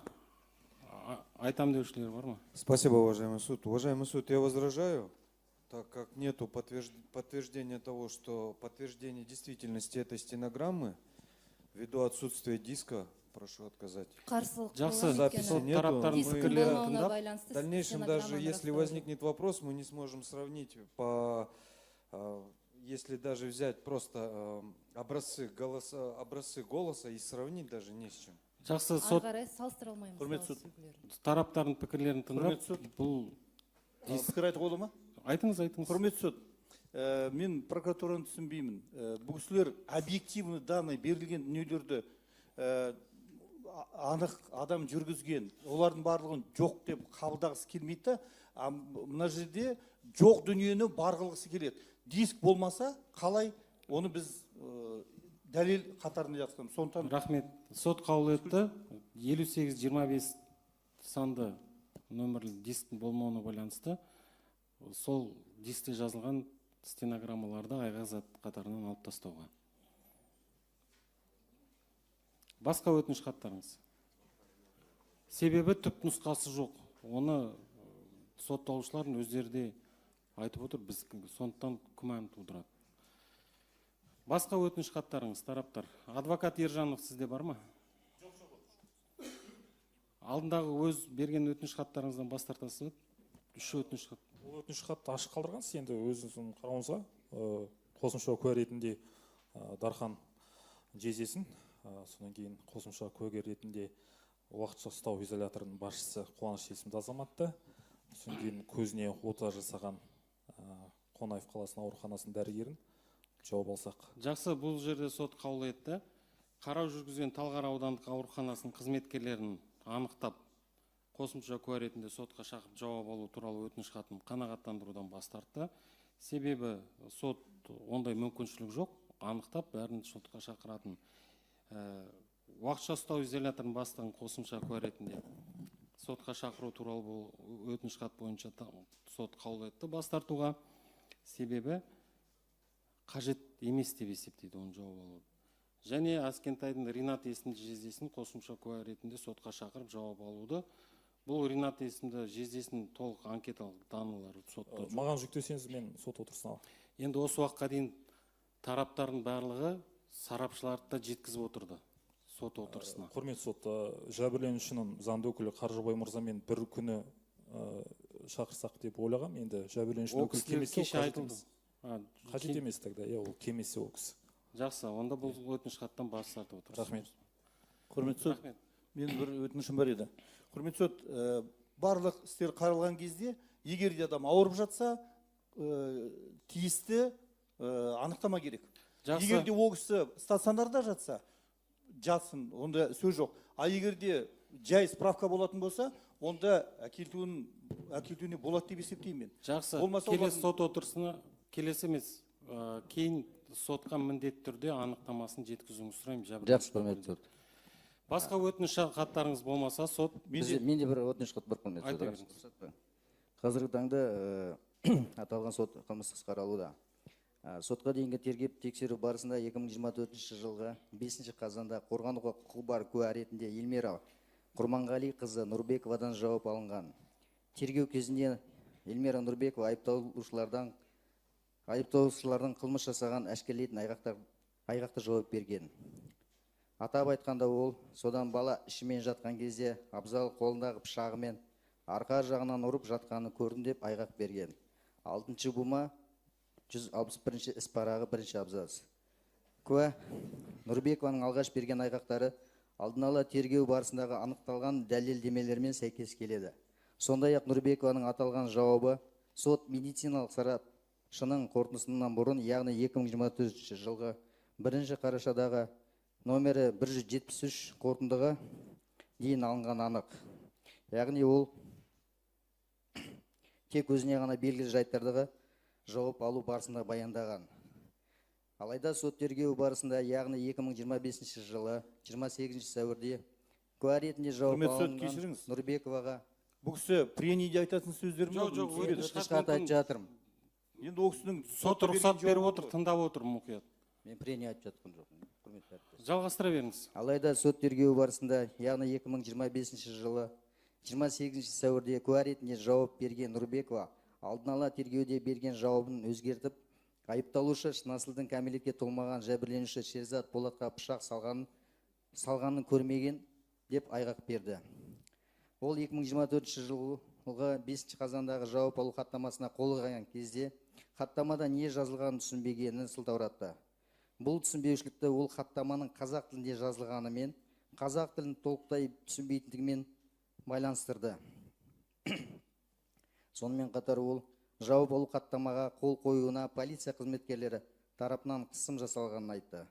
айтам деушілер бар ма? Спасибо, уважаемый суд. Уважаемый суд, я возражаю, так как нету подтверждения того, что подтверждение действительности этой стенограммы, ввиду отсутствия диска, прошу отказать. Қарсылық Жақсы. болған, Записи өйткені нету. Тараптардың дисктің пікірлерін болмауына тыңдап, байланысты В дальнейшем даже стенограмманы если растау. Возникнет вопрос, мы не сможем сравнить по, если даже взять просто образцы голоса и сравнить даже не с чем. Жақсы, Ары сот қарай салыстыра алмаймыз Құрметті дауыс сот. үлгілерін. Тараптардың пікірлерін тыңдап, Құрметті сот. бұл Пікір айтуға бола ма? Айтыңыз, айтыңыз. Құрметті сот, мен прокуратураны түсінбеймін. Бұл кісілер объективный данный берілген дүниелерді анық адам жүргізген, олардың барлығын жоқ деп қабылдағысы келмейді да, а мына жерде жоқ дүниені бар қылғысы келеді. Диск болмаса, қалай оны біз дәлел қатарына жатқызамыз? Сондықтан Рахмет. Сот қаулы етті. 58-25 санды нөмірлі дисктің болмауына байланысты сол дискте жазылған стенограммаларды айғақ зат қатарынан алып тастауға. Басқа өтініш хаттарыңыз. Себебі түп нұсқасы жоқ. Оны сотталушылардың өздері де айтып отыр, біз сондықтан күмән тудырады. Басқа өтініш хаттарыңыз, тараптар. Адвокат Ержанов, сізде бар ма? Жоқ. Алдындағы өз берген өтініш хаттарыңыздан бас тартасыз ба? Үш өтініш хат. Ол өтініш хатты ашық қалдырғансыз, енді өзіңіздің қарауыңызға, қосымша куә ретінде Дархан жездесін, содан кейін қосымша куәгер ретінде уақытша ұстау изоляторының басшысы Қуаныш есімді азаматты, содан кейін көзіне ота жасаған Қонаев қаласының ауруханасының дәрігерін жауап алсақ. Жақсы, бұл жерде сот қаулы етті. Қарау жүргізген Талғар аудандық ауруханасының қызметкерлерін анықтап, қосымша куә ретінде сотқа шақырып жауап алу туралы өтініш хатын қанағаттандырудан бас тартты. Себебі сот ондай мүмкіншілік жоқ, анықтап бәрін сотқа шақыратын. Уақытша ұстау изоляторының бастығын қосымша куә ретінде сотқа шақыру туралы бұл өтініш хат бойынша сот қаулы етті бас тартуға. Себебі қажет емес деп есептейді оның жауап алу. Және Аскентайдың Ринат есімді жездесін қосымша куә ретінде сотқа шақырып жауап алуды. Бұл Ринат есімді жездесінің толық анкеталық даналары сотта жоқ. Маған жүктесеңіз, мен сот отырысына. Енді осы уақытқа дейін тараптардың барлығы сарапшыларды да жеткізіп отырды сот отырысына. Құрметті сот, жәбірленушінің заңды өкілі Қаржыбай мырзамен бір күні шақырсақ деп ойлағам. Енді жәбірленушінің Ол өкілі кісілер келмесе, ол кеше қажет айтылды. емес. Қажет емес тогда, иә, ол келмесе ол кісі. Жақсы, онда бұл өтініш хаттан бас тартып отырсыз. Рахмет. Құрметті сот, Рахмет. менің бір өтінішім бар еді. Құрметті сот, барлық істер қаралған кезде, егер де адам ауырып жатса, тиісті анықтама керек. Жақсы. Егер де ол кісі стационарда жатса, жатсын, онда сөз жоқ. А егер де жай справка болатын болса, онда әкелтуіне болады деп есептеймін мен. Жақсы. Болмаса Келесі олардың- сот отырысына келесі емес, кейін сотқа міндетті түрде анықтамасын жеткізуіңізді сұраймын. Жақсы, құрметті сот. Басқа өтініш хаттарыңыз болмаса, сот Менде бір өтініш хат бар, құрметті Айта сот. беріңіз. Рұқсат па? Қазіргі таңда аталған сот қылмыстық іс қаралуда. Сотқа дейінгі тергеп тексеру барысында 2024 жылғы 5 қазанда қорғануға құқығы бар куә ретінде Эльмира Құрманғали қызы Нұрбековадан жауап алынған. Тергеу кезінде Эльмира Нұрбекова айыпталушылардың қылмыс жасаған әшкерелейтін айғақты жауап берген. Атап айтқанда, ол содан бала ішімен жатқан кезде Абзал қолындағы пышағымен арқа жағынан ұрып жатқанын көрдім деп айғақ берген. 6 бума 161 іс парағы 1 абзац. Куә Нұрбекованың алғаш берген айғақтары алдын ала тергеу барысындағы анықталған дәлелдемелермен сәйкес келеді. Сондай-ақ Нұрбекованың аталған жауабы сот медициналық сарапшының қорытындысынан бұрын, яғни 2024 жылғы 1 қарашадағы номері 173 қорытындыға дейін алынған анық. Яғни ол тек өзіне ғана белгілі жайттардағы жауап алу барысында баяндаған. Алайда сот тергеуі барысында, яғни 2025 жылы 28 сәуірде куә ретінде жауап Құрметті сот, алынған кешіріңіз. Нұрбековаға Бұл кісі прениеде айтатын сөздер ме? Жоқ, жоқ, Түсінбедім. өтініш Өтініш хат айтып жатырмын. Енді ол кісінің Сот сотта берген рұқсат беріп жауабы отыр, ғой. тыңдап отыр мұқият. Мен прения айтып жатқан жоқпын, құрметті әріптес. Жалғастыра беріңіз. Алайда сот тергеуі барысында, яғни 2025 жылы 28 сәуірде куә ретінде жауап берген Нұрбекова алдын ала тергеуде берген жауабын өзгертіп, айыпталушы Шынасылдың кәмелетке толмаған жәбірленуші Шерзат Болатқа пышақ салғанын көрмеген деп айғақ берді. Ол 2024 жылғы 5 қазандағы жауап алу хаттамасына қол қойған кезде хаттамада не жазылғанын түсінбегенін сылтауратты. Бұл түсінбеушілікті ол хаттаманың қазақ тілінде жазылғанымен, қазақ тілін толықтай түсінбейтіндігімен байланыстырды. Сонымен қатар ол жауап алу хаттамаға қол қоюына полиция қызметкерлері тарапынан қысым жасалғанын айтты.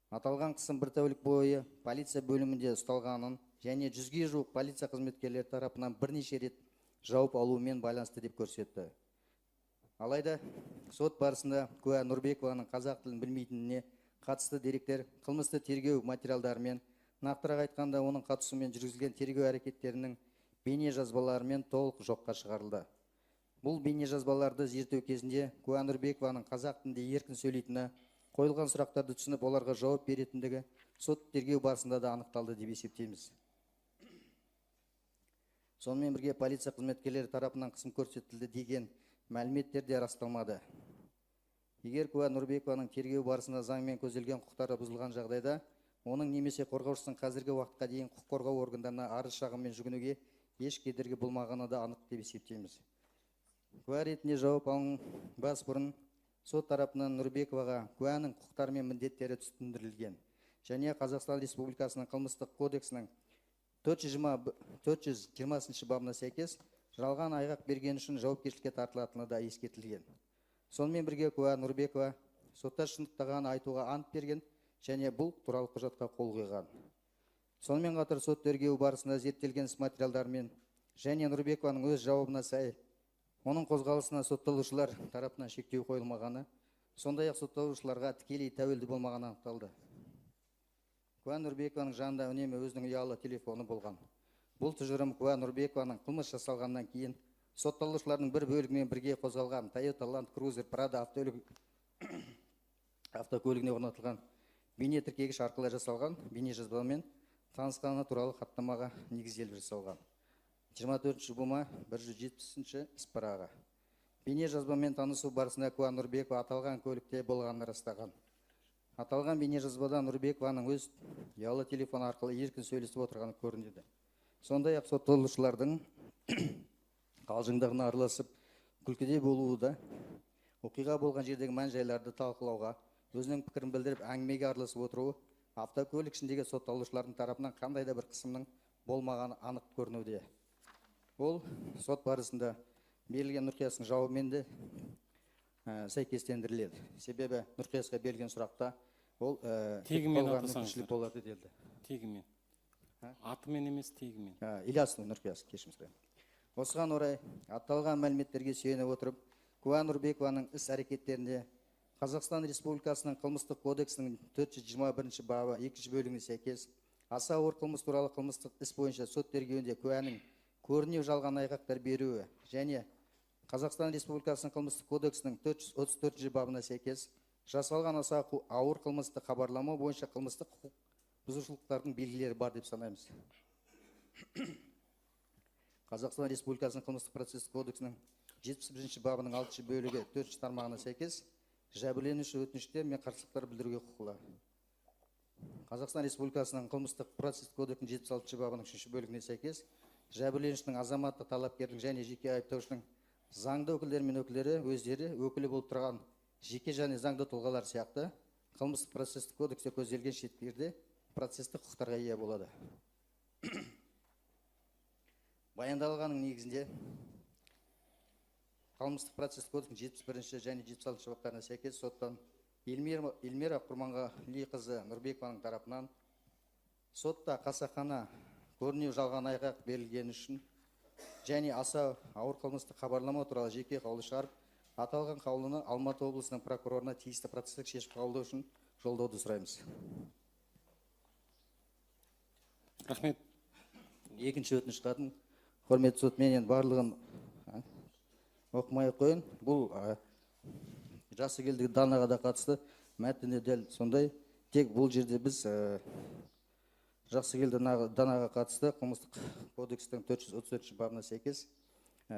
Аталған қысым бір тәулік бойы полиция бөлімінде ұсталғанын және 100-ге жуық полиция қызметкерлері тарапынан бірнеше рет жауап алуымен байланысты деп көрсетті. Алайда сот барысында куә Нұрбекованың қазақ тілін білмейтініне қатысты деректер қылмысты тергеу материалдарымен, нақтырақ айтқанда, оның қатысуымен жүргізілген тергеу әрекеттерінің бейне жазбаларымен толық жоққа шығарылды. Бұл бейне жазбаларды зерттеу кезінде куә Нұрбекованың қазақ тілінде еркін сөйлейтіні, қойылған сұрақтарды түсініп, оларға жауап беретіндігі сот тергеу барысында да анықталды деп есептейміз. Сонымен бірге полиция қызметкерлері тарапынан қысым көрсетілді деген мәліметтер де расталмады. Егер куә Нұрбекованың тергеу барысында заңмен көзделген құқықтары бұзылған жағдайда, оның немесе қорғаушысының қазіргі уақытқа дейін құқық қорғау органдарына арыз шағыммен жүгінуге еш кедергі болмағаны да анық деп есептейміз. Куә ретінде жауап алынбас бұрын сот тарапынан Нұрбековаға куәнің құқықтары мен міндеттері түсіндірілген және Қазақстан Республикасының қылмыстық кодексінің 420 бабына сәйкес жалған айғақ берген үшін жауапкершілікке тартылатыны да ескертілген. Сонымен бірге куә Нұрбекова сотта шындықты ғана айтуға ант берген және бұл туралы құжатқа қол қойған. Сонымен қатар сот тергеуі барысында зерттелген іс материалдарымен және Нұрбекованың өз жауабына сай оның қозғалысына сотталушылар тарапынан шектеу қойылмағаны, сондай-ақ сотталушыларға тікелей тәуелді болмағаны анықталды. Куә Нұрбекованың жанында үнемі өзінің ұялы телефоны болған. Бұл тұжырым куә Нұрбекованың қылмыс жасалғаннан кейін сотталушылардың бір бөлігімен бірге қозғалған Toyota Land Cruiser Prado автокөлігіне орнатылған бейне тіркегіш арқылы жасалған бейнежазбамен танысқаны туралы хаттамаға негізделіп жасалған. 24 бума 170-ші іс парағы. Бейнежазбамен танысу барысында куә Нұрбекова аталған көлікте болғанын растаған. Аталған бейнежазбада Нұрбекованың өз ұялы телефоны арқылы еркін сөйлесіп отырғаны көрінеді. Сондай-ақ сотталушылардың қалжыңдығына араласып, күлкіде болуы да оқиға болған жердегі мән-жайларды талқылауға, өзінің пікірін білдіріп әңгімеге араласып отыруы автокөлік ішіндегі сотталушылардың тарапынан қандай да бір қысымның болмағаны анық көрінуде. Ол сот барысында берілген Нұрқиястың жауабымен де сәйкестендіріледі. Себебі Нұрқиясқа берілген сұрақта ол тегімен атасаңыздар болады делді. Тегімен. Атымен емес, тегімен. Ильясов Нұрқияс, кешірім сұраймын. Осыған орай аталған мәліметтерге сүйене отырып, куә Нұрбекованың іс әрекеттерінде Қазақстан Республикасының қылмыстық кодексінің 421 бабы 2 бөлігіне сәйкес аса ауыр қылмыс туралы қылмыстық іс бойынша сот тергеуінде куәнің көрінеу жалған айғақтар беруі және Қазақстан Республикасының қылмыстық кодексінің 434 бабына сәйкес жасалған аса ауыр қылмысты хабарламау бойынша қылмыстық құқық бұзушылықтардың белгілері бар деп санаймыз. Қазақстан Республикасының қылмыстық процестік кодексінің 71 бабының 6 бөлігі 4 тармағына сәйкес жәбірленуші өтініштер мен қарсылықтар білдіруге құқылы. Қазақстан Республикасының қылмыстық процестік кодексінің 76 бабының 3 бөлігіне сәйкес жәбірленушінің азаматтық талапкердің және жеке айыптаушының заңды өкілдері мен өкілдері өздері өкілі болып тұрған жеке және заңды тұлғалар сияқты қылмыстық процестік кодексте көзделген шектері процестік құқықтарға ие болады. Баяндалғанның негізінде қылмыстық процестік кодекстің 71 және 76 баптарына сәйкес соттан Эльмира Құрманғалиқызы Нұрбекованың тарапынан сотта қасақана көрінеу жалған айғақ берілгені үшін және аса ауыр қылмыстық хабарлама туралы жеке қаулы шығарып, аталған қаулыны Алматы облысының прокурорына тиісті процестік шешім қабылдау үшін жолдауды сұраймыз. Рахмет. Екінші өтініш хатын, құрметті сот, мен енді барлығын оқымай қояйын. Бұл жасы келдігі Данаға да қатысты, мәтіні дәл сондай. Тек бұл жерде біз жақсы келді Данаға қатысты қылмыстық кодекстің 434 бабына сәйкес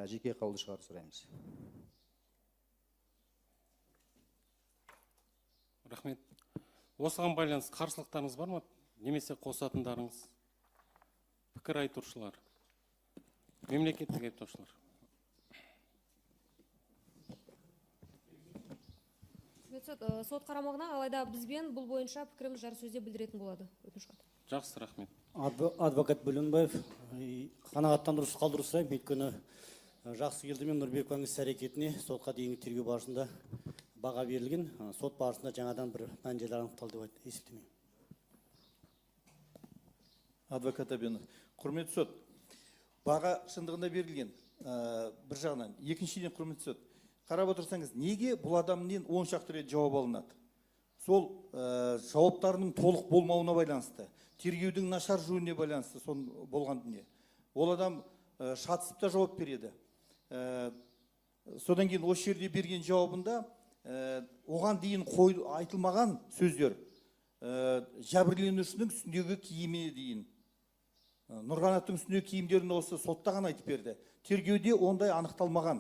жеке қаулы шығару сұраймыз. Рахмет. Осыған байланысты қарсылықтарыңыз бар ма? Немесе қосатындарыңыз? Пікір айтушылар, мемлекеттік айыптаушылар. Сот қарамағына, алайда бізбен бұл бойынша пікіріміз жарыссөзде білдіретін болады. Өтініш хат. Жақсы, рахмет. Адвокат Бөленбаев, қанағаттандырусыз қалдыру сұраймын, өйткені жақсы келді мен Нұрбекованың іс әрекетіне сотқа дейінгі тергеу барысында баға берілген, сот барысында жаңадан бір мән-жайлар анықталды деп есептемеймін. Адвокат Әбенов, құрметті сот, баға шындығында берілген бір жағынан, екіншіден, құрметті сот, қарап отырсаңыз, неге бұл адамнан 10 шақты рет жауап алынады? Сол жауаптарының толық болмауына байланысты, тергеудің нашар жүруіне байланысты сон болған дүние. Ол адам шатысып та жауап береді. Содан кейін осы жерде берген жауабында оған дейін айтылмаған сөздер, жәбірленушінің үстіндегі киіміне дейін, Нұрғанаттың үстіндегі киімдерін осы сотта ғана айтып берді. Тергеуде ондай анықталмаған.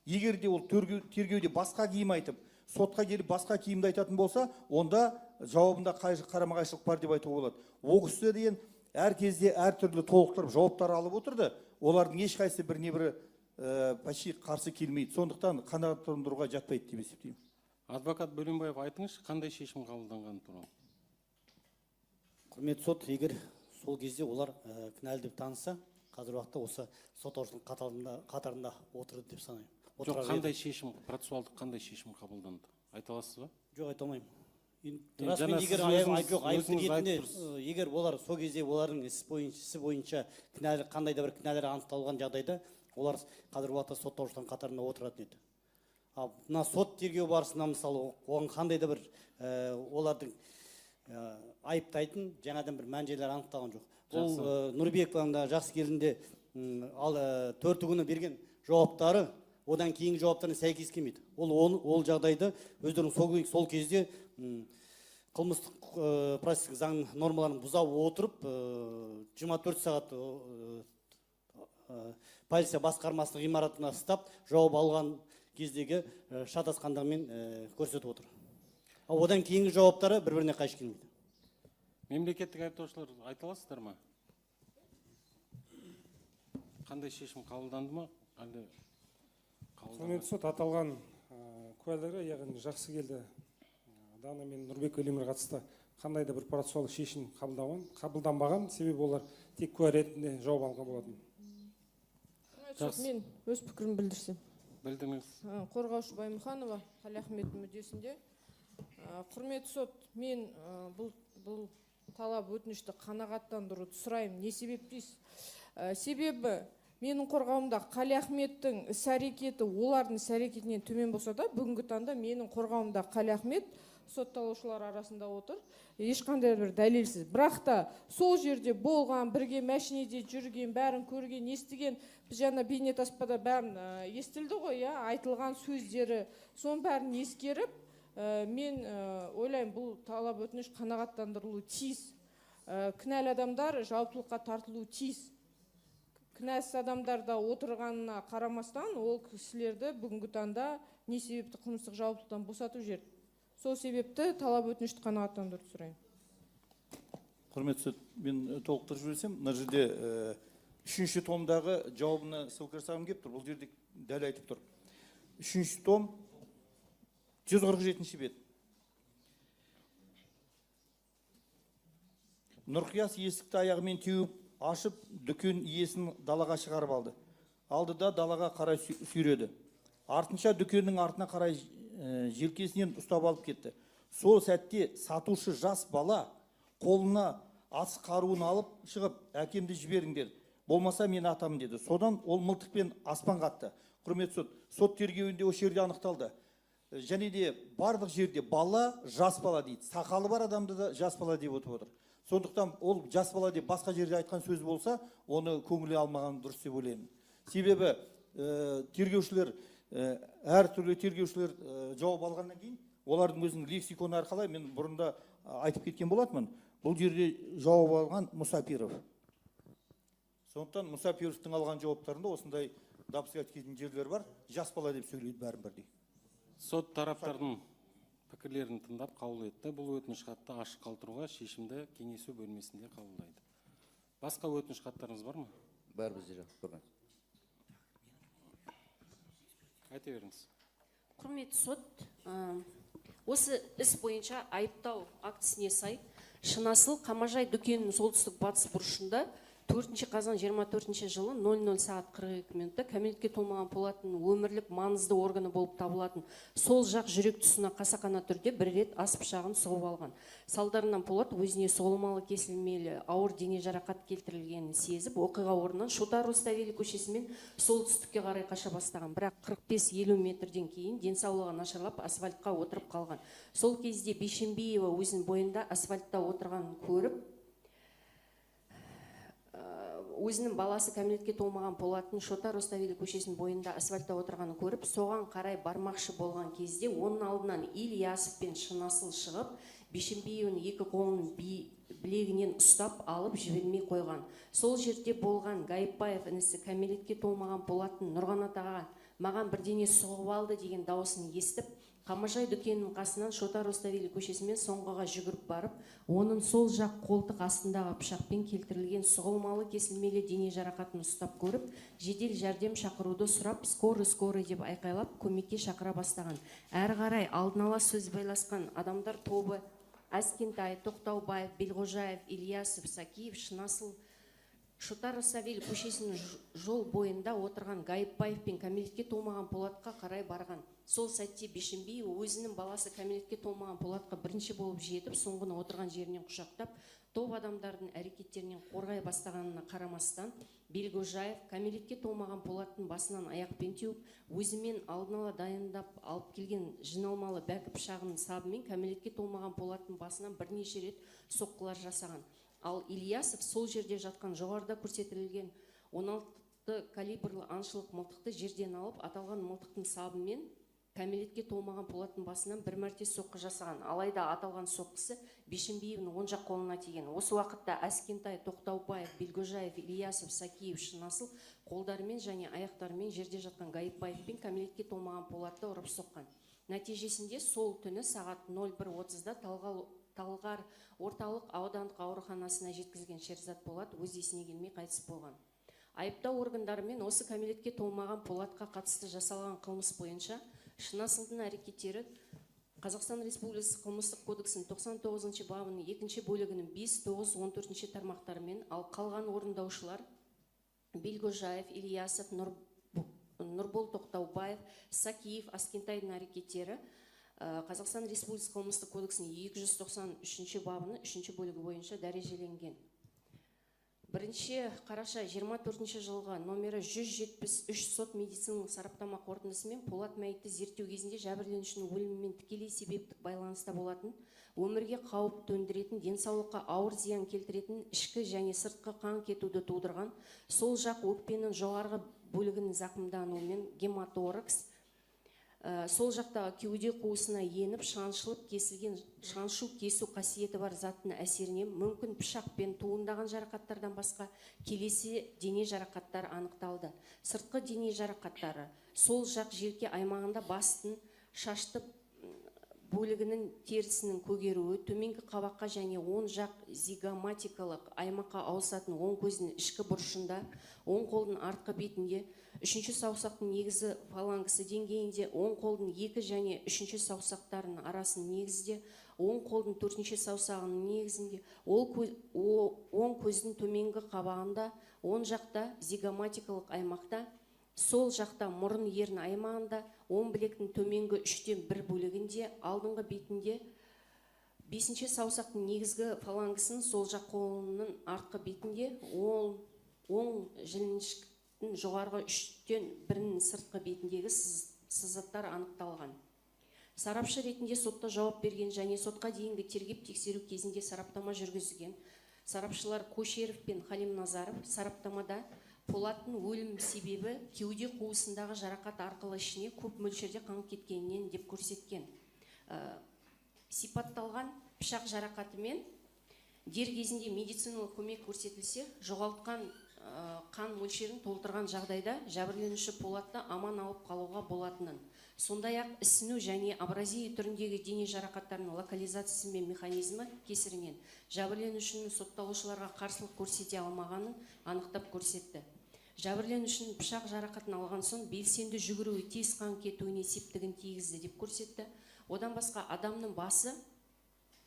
Егер де ол тергеуде басқа киім айтып, сотқа келіп басқа киімді айтатын болса, онда жауабында қарама-қайшылық бар деп айтуға болады. Ол кісі деген әр кезде әртүрлі толықтырып жауаптар алып отырды. Олардың ешқайсысы біріне бірі почти қарсы келмейді. Сондықтан қанағаттандыруға жатпайды деп есептеймін. Адвокат Бөленбаев, айтыңызшы, қандай шешім қабылданғаны туралы? Құрметті сот, егер сол кезде олар кінәлі деп таныса, қазір уақытта осы сотталушының қатарында отырды деп санаймын. Жоқ, қандай шешім, процессуалдық қандай шешім қабылданды? Айта аласыз ба? Жоқ, айта алмаймын. Расымен егер айыпты ретінде, егер олар сол кезде олардың ісі бойынша кінәлі, қандай да бір кінәлер анықталған жағдайда, олар қазір уақытта сотталушылардың қатарында отыратын еді. Ал мына сот тергеу барысында мысалы оған қандай да бір олардың айыптайтын жаңадан бір мән-жайлар анықталған жоқ. Бұл Нұрбекованың да жақсы келінде ал төрті күні берген жауаптары одан кейінгі жауаптарына сәйкес келмейді. Ол жағдайды өздерінің сол кезде Қылмыстық процестік заң нормаларын бұза отырып, 24 сағат полиция басқармасының ғимаратына ұстап, жауап алған кездегі шатасқандығымен көрсетіп отыр. Ал одан кейінгі жауаптары бір-біріне қайшы келмейді. Мемлекеттік айыптаушылар, айта аласыздар ма? Қандай шешім қабылданды ма? Әлде Құрметті сот, аталған куәлері, яғни Жақсыкелді Дана мен Нұрбек Велимирге қатысты қандай да бір процессуалдық шешім қабылданбаған, себебі олар тек куә ретінде жауап алған болатын. Сот, мен өз пікірімді білдірсем. Білдіріңіз. Қорғаушы Баймұханова Қалиахметтің мүддесінде. Құрметті сот, мен бұл талап өтінішті қанағаттандыруды сұраймын. Не себеп дейсіз? Себебі менің қорғауымда Қалиахметтің іс-әрекеті олардың іс-әрекетінен төмен болса да, бүгінгі таңда менің қорғауымда Қалиахмет сотталушылар арасында отыр, ешқандай бір дәлелсіз. Бірақ та сол жерде болған, бірге мәшинеде жүрген, бәрін көрген, естіген, біз жаңа бейнетаспада бәрін естілді ғой, иә, айтылған сөздері, соның бәрін ескеріп, мен ойлаймын, бұл талап өтініш қанағаттандырылуы тиіс. Кінәлі адамдар жауаптылыққа тартылуы тиіс. Кінәсіз адамдар да отырғанына қарамастан, ол кісілерді бүгінгі таңда не себепті қылмыстық жауаптылықтан босатып жіберді. Сол себепті талап өтінішті қанағаттандыруды сұраймын. Құрметті сот, мен толықтырып жіберсем, мына жерде үшінші томдағы жауабына ссылка жасағым келіп тұр. Бұл жерде дәл айтып тұр. Үшінші том, 147 бет. Нұрқияс есікті аяғымен теуіп ашып, дүкен иесін далаға шығарып алды. Алды да далаға қарай сүйреді. Артынша дүкеннің артына қарай желкесінен ұстап алып кетті. Сол сәтте сатушы жас бала қолына атыс қаруын алып шығып, әкемді жіберіңдер, болмаса мен атамын деді. Содан ол мылтықпен аспанға атты. Құрметті сот, сот тергеуінде осы жерде анықталды. Және де барлық жерде бала, жас бала дейді. Сақалы бар адамды да жас бала деп отыр. Сондықтан ол жас бала деп басқа жерде айтқан сөз болса, оны көңілге алмаған дұрыс деп ойлаймын. Себебі тергеушілер, әртүрлі тергеушілер жауап алғаннан кейін, олардың өзінің лексиконы арқылы, мен бұрында айтып кеткен болатынмын, бұл жерде жауап алған Мұсапиров. Сондықтан Мұсапировтың алған жауаптарында осындай допускать ететін жерлер бар, жас бала деп сөйлейді бәрін бірдей. Сот тараптардың пікірлерін тыңдап қаулы етті. Бұл өтініш хатты ашық қалдыруға шешімді кеңесу бөлмесінде қабылдайды. Басқа өтініш хаттарыңыз бар ма? Бар бізде, құрметті. Айта беріңіз. Құрметті сот, осы іс бойынша айыптау актісіне сай Шынасыл Қамажай дүкенінің солтүстік батыс бұрышында 4 қазан 24 жылы 00 сағат 42 минутта кәмелетке толмаған Полаттың өмірлік маңызды органы болып табылатын сол жақ жүрек тұсына қасақана түрде бір рет ас пышағын сұғып алған. Салдарынан Полат өзіне соғылмалы кесілмелі ауыр дене жарақат келтірілгенін сезіп, оқиға орнынан Шота Руставели көшесімен солтүстікке қарай қаша бастаған. Бірақ 45-50 метрден кейін денсаулығы нашарлап асфальтқа отырып қалған. Сол кезде Бейшенбиева өзінің бойында асфальтта отырғанын көріп, өзінің баласы кәмелетке толмаған Полаттың Шота Руставели көшесінің бойында асфальтта отырғанын көріп, соған қарай бармақшы болған кезде оның алдынан Ильясов пен Шынасыл шығып, Бейшенбиеваның екі қолын білегінен ұстап алып жібермей қойған. Сол жерде болған Гайыпбаев інісі кәмелетке толмаған Полаттың Нұрғанат аға маған бірдеңе соғып алды деген дауысын естіп, Қамажай дүкенінің қасынан Шота Руставели көшесімен соңғыға жүгіріп барып, оның сол жақ қолтық астындағы пышақпен келтірілген соғылмалы кесілмелі дене жарақатын ұстап көріп, жедел жәрдем шақыруды сұрап, скорый деп айқайлап, көмекке шақыра бастаған. Әрі қарай алдын ала сөз байласқан адамдар тобы Әскентай, Тоқтаубаев, Белғожаев, Ильясов, Сакиев, Шынасыл Шота Руставели көшесінің жол бойында отырған Гайыпбаев пен кәмелетке толмаған Полатқа қарай барған. Сол сәтте Бейшенбиева өзінің баласы кәмелетке толмаған Полатқа бірінші болып жетіп, соңғыны отырған жерінен құшақтап, топ адамдардың әрекеттерінен қорғай бастағанына қарамастан, Белгожаев кәмелетке толмаған Полаттың басынан аяқпен теуіп, өзімен алдын ала дайындап алып келген жиналмалы бәкі пышағының сабымен кәмелетке толмаған Полаттың басынан бірнеше рет соққылар жасаған. Ал Ильясов сол жерде жатқан жоғарыда көрсетілген 16 калибрлі аңшылық мылтықты жерден алып, аталған мылтықтың сабымен Кәмелетке толмаған Полаттың басынан бір мәрте соққы жасаған. Алайда аталған соққысы Бишімбиевтің оң жақ қолына тиген. Осы уақытта Әскентай, Тоқтаубаев, Белгожаев, Ильясов, Сакиев, Шынасыл қолдарымен және аяқтарымен жерде жатқан Гаипбаев пен кәмелетке толмаған Полатты ұрып соққан. Нәтижесінде сол түні сағат 01:30-да Талғар орталық аудандық ауруханасына жеткізілген Шерзат Полат өз есіне келмей қайтыс болған. Айыптау органдарымен осы кәмелетке толмаған Полатқа қатысты жасалған қылмыс бойынша Шынасылдың әрекеттері Қазақстан Республикасы Қылмыстық кодексінің 99 бабының 2 бөлігінің 5, 9, 14 тармақтарымен, ал қалған орындаушылар Белгожаев, Ильясов, Нұрбол Тоқтаубаев, Сакиев, Аскентайдың әрекеттері Қазақстан Республикасы Қылмыстық кодексінің 293 бабының 3 бөлігі бойынша дәрежеленген. 1 қараша 24 жылғы номері 173 сот медициналық сараптама қорытындысымен Полат мәйітті зерттеу кезінде жәбірленушінің өлімімен тікелей себептік байланыста болатын, өмірге қауіп төндіретін, денсаулыққа ауыр зиян келтіретін, ішкі және сыртқы қан кетуді тудырған, сол жақ өкпенің жоғарғы бөлігінің зақымдануымен гематоракс, сол жақтағы кеуде қуысына еніп, шаншылып кесілген, шаншу кесу қасиеті бар заттың әсерінен мүмкін пышақпен туындаған жарақаттардан басқа келесі дене жарақаттары анықталды. Сыртқы дене жарақаттары: сол жақ желке аймағында бастың шашты бөлігінің терісінің көгеруі, төменгі қабаққа және оң жақ зигоматикалық аймаққа ауысатын оң көздің ішкі бұрышында, оң қолдың артқы бетінде, үшінші саусақтың негізі фалангысы деңгейінде, оң қолдың 2 және 3 саусақтарының арасының негізінде, оң қолдың 4 саусағының негізінде, оң көздің төменгі қабағында, оң жақта зигоматикалық аймақта, сол жақта мұрын ерін аймағында, оң білектің төменгі 1/3 бөлігінде, алдыңғы бетінде, 5 саусақтың негізгі фалангысының сол жақ қолының артқы бетінде, оң жіліншіктің жоғарғы 1/3 сыртқы бетіндегі сызаттар анықталған. Сарапшы ретінде сотта жауап берген және сотқа дейінгі тергеп тексеру кезінде сараптама жүргізген сарапшылар Көшеров пен Халимназаров сараптамада Полаттың өлім себебі кеуде қуысындағы жарақат арқылы ішіне көп мөлшерде қан кеткенінен деп көрсеткен. Сипатталған пышақ жарақатымен дер кезінде медициналық көмек көрсетілсе, жоғалтқан қан мөлшерін толтырған жағдайда жәбірленуші Полатты аман алып қалуға болатынын, сондай-ақ ісіну және абразия түріндегі дене жарақаттарының локализациясы мен механизмі кесірінен жәбірленушінің сотталушыларға қарсылық көрсете алмағанын анықтап көрсетті. Жәбірленушінің пышақ жарақатын алған соң белсенді жүгіруі тез қан кетуіне септігін тигізді деп көрсетті. Одан басқа адамның басы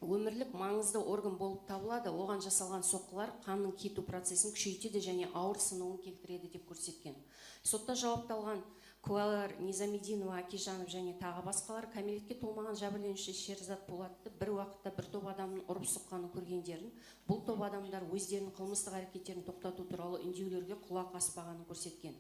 өмірлік маңызды орган болып табылады, оған жасалған соққылар қанның кету процесін күшейтеді және ауыр сынуын келтіреді деп көрсеткен. Сотта жауапталған куәлар Низамединова, Акижанов және тағы басқалар кәмелетке толмаған жәбірленуші Шерзат Полатты бір уақытта бір топ адамның ұрып соққанын көргендерін, бұл топ адамдар өздерінің қылмыстық әрекеттерін тоқтату туралы үндеулерге құлақ аспағанын көрсеткен.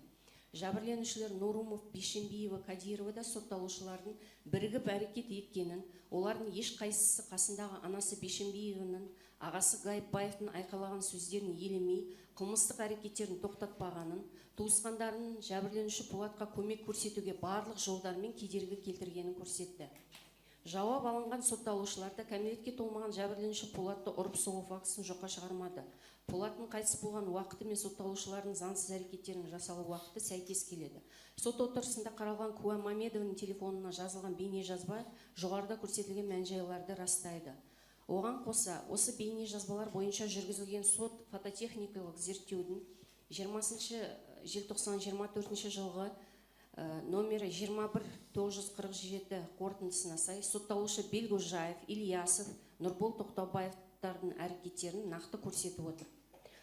Жәбірленушілер Нурумов, Бишімбиева, Кадирова да сотталушылардың бірігіп әрекет еткенін, олардың ешқайсысы қасындағы анасы Бишімбиеваның, ағасы Гаипбаевтың айқайлаған сөздерін елемей, қылмыстық әрекеттерін тоқтатпағанын, туысқандарының жәбірленуші Полатқа көмек көрсетуге барлық жолдармен кедергі келтіргенін көрсетті. Жауап алынған сотталушылар да кәмелетке толмаған жәбірленуші Полатты ұрып соғу фактісін жоққа шығармады. Полаттың қайтыс болған уақыты мен сотталушылардың заңсыз әрекеттерінің жасалу уақыты сәйкес келеді. Сот отырысында қаралған куә Мамедованың телефонына жазылған бейнежазба жоғарыда көрсетілген мән-жайларды растайды. Оған қоса, осы бейнежазбалар бойынша жүргізілген сот фототехникалық зерттеудің 20 желтоқсан 24 жылғы номері 21947 қорытындысына сай сотталушы Белгожаев, Ильясов, Нұрбол Тоқтаубаевтардың әрекеттерін нақты көрсетіп отыр.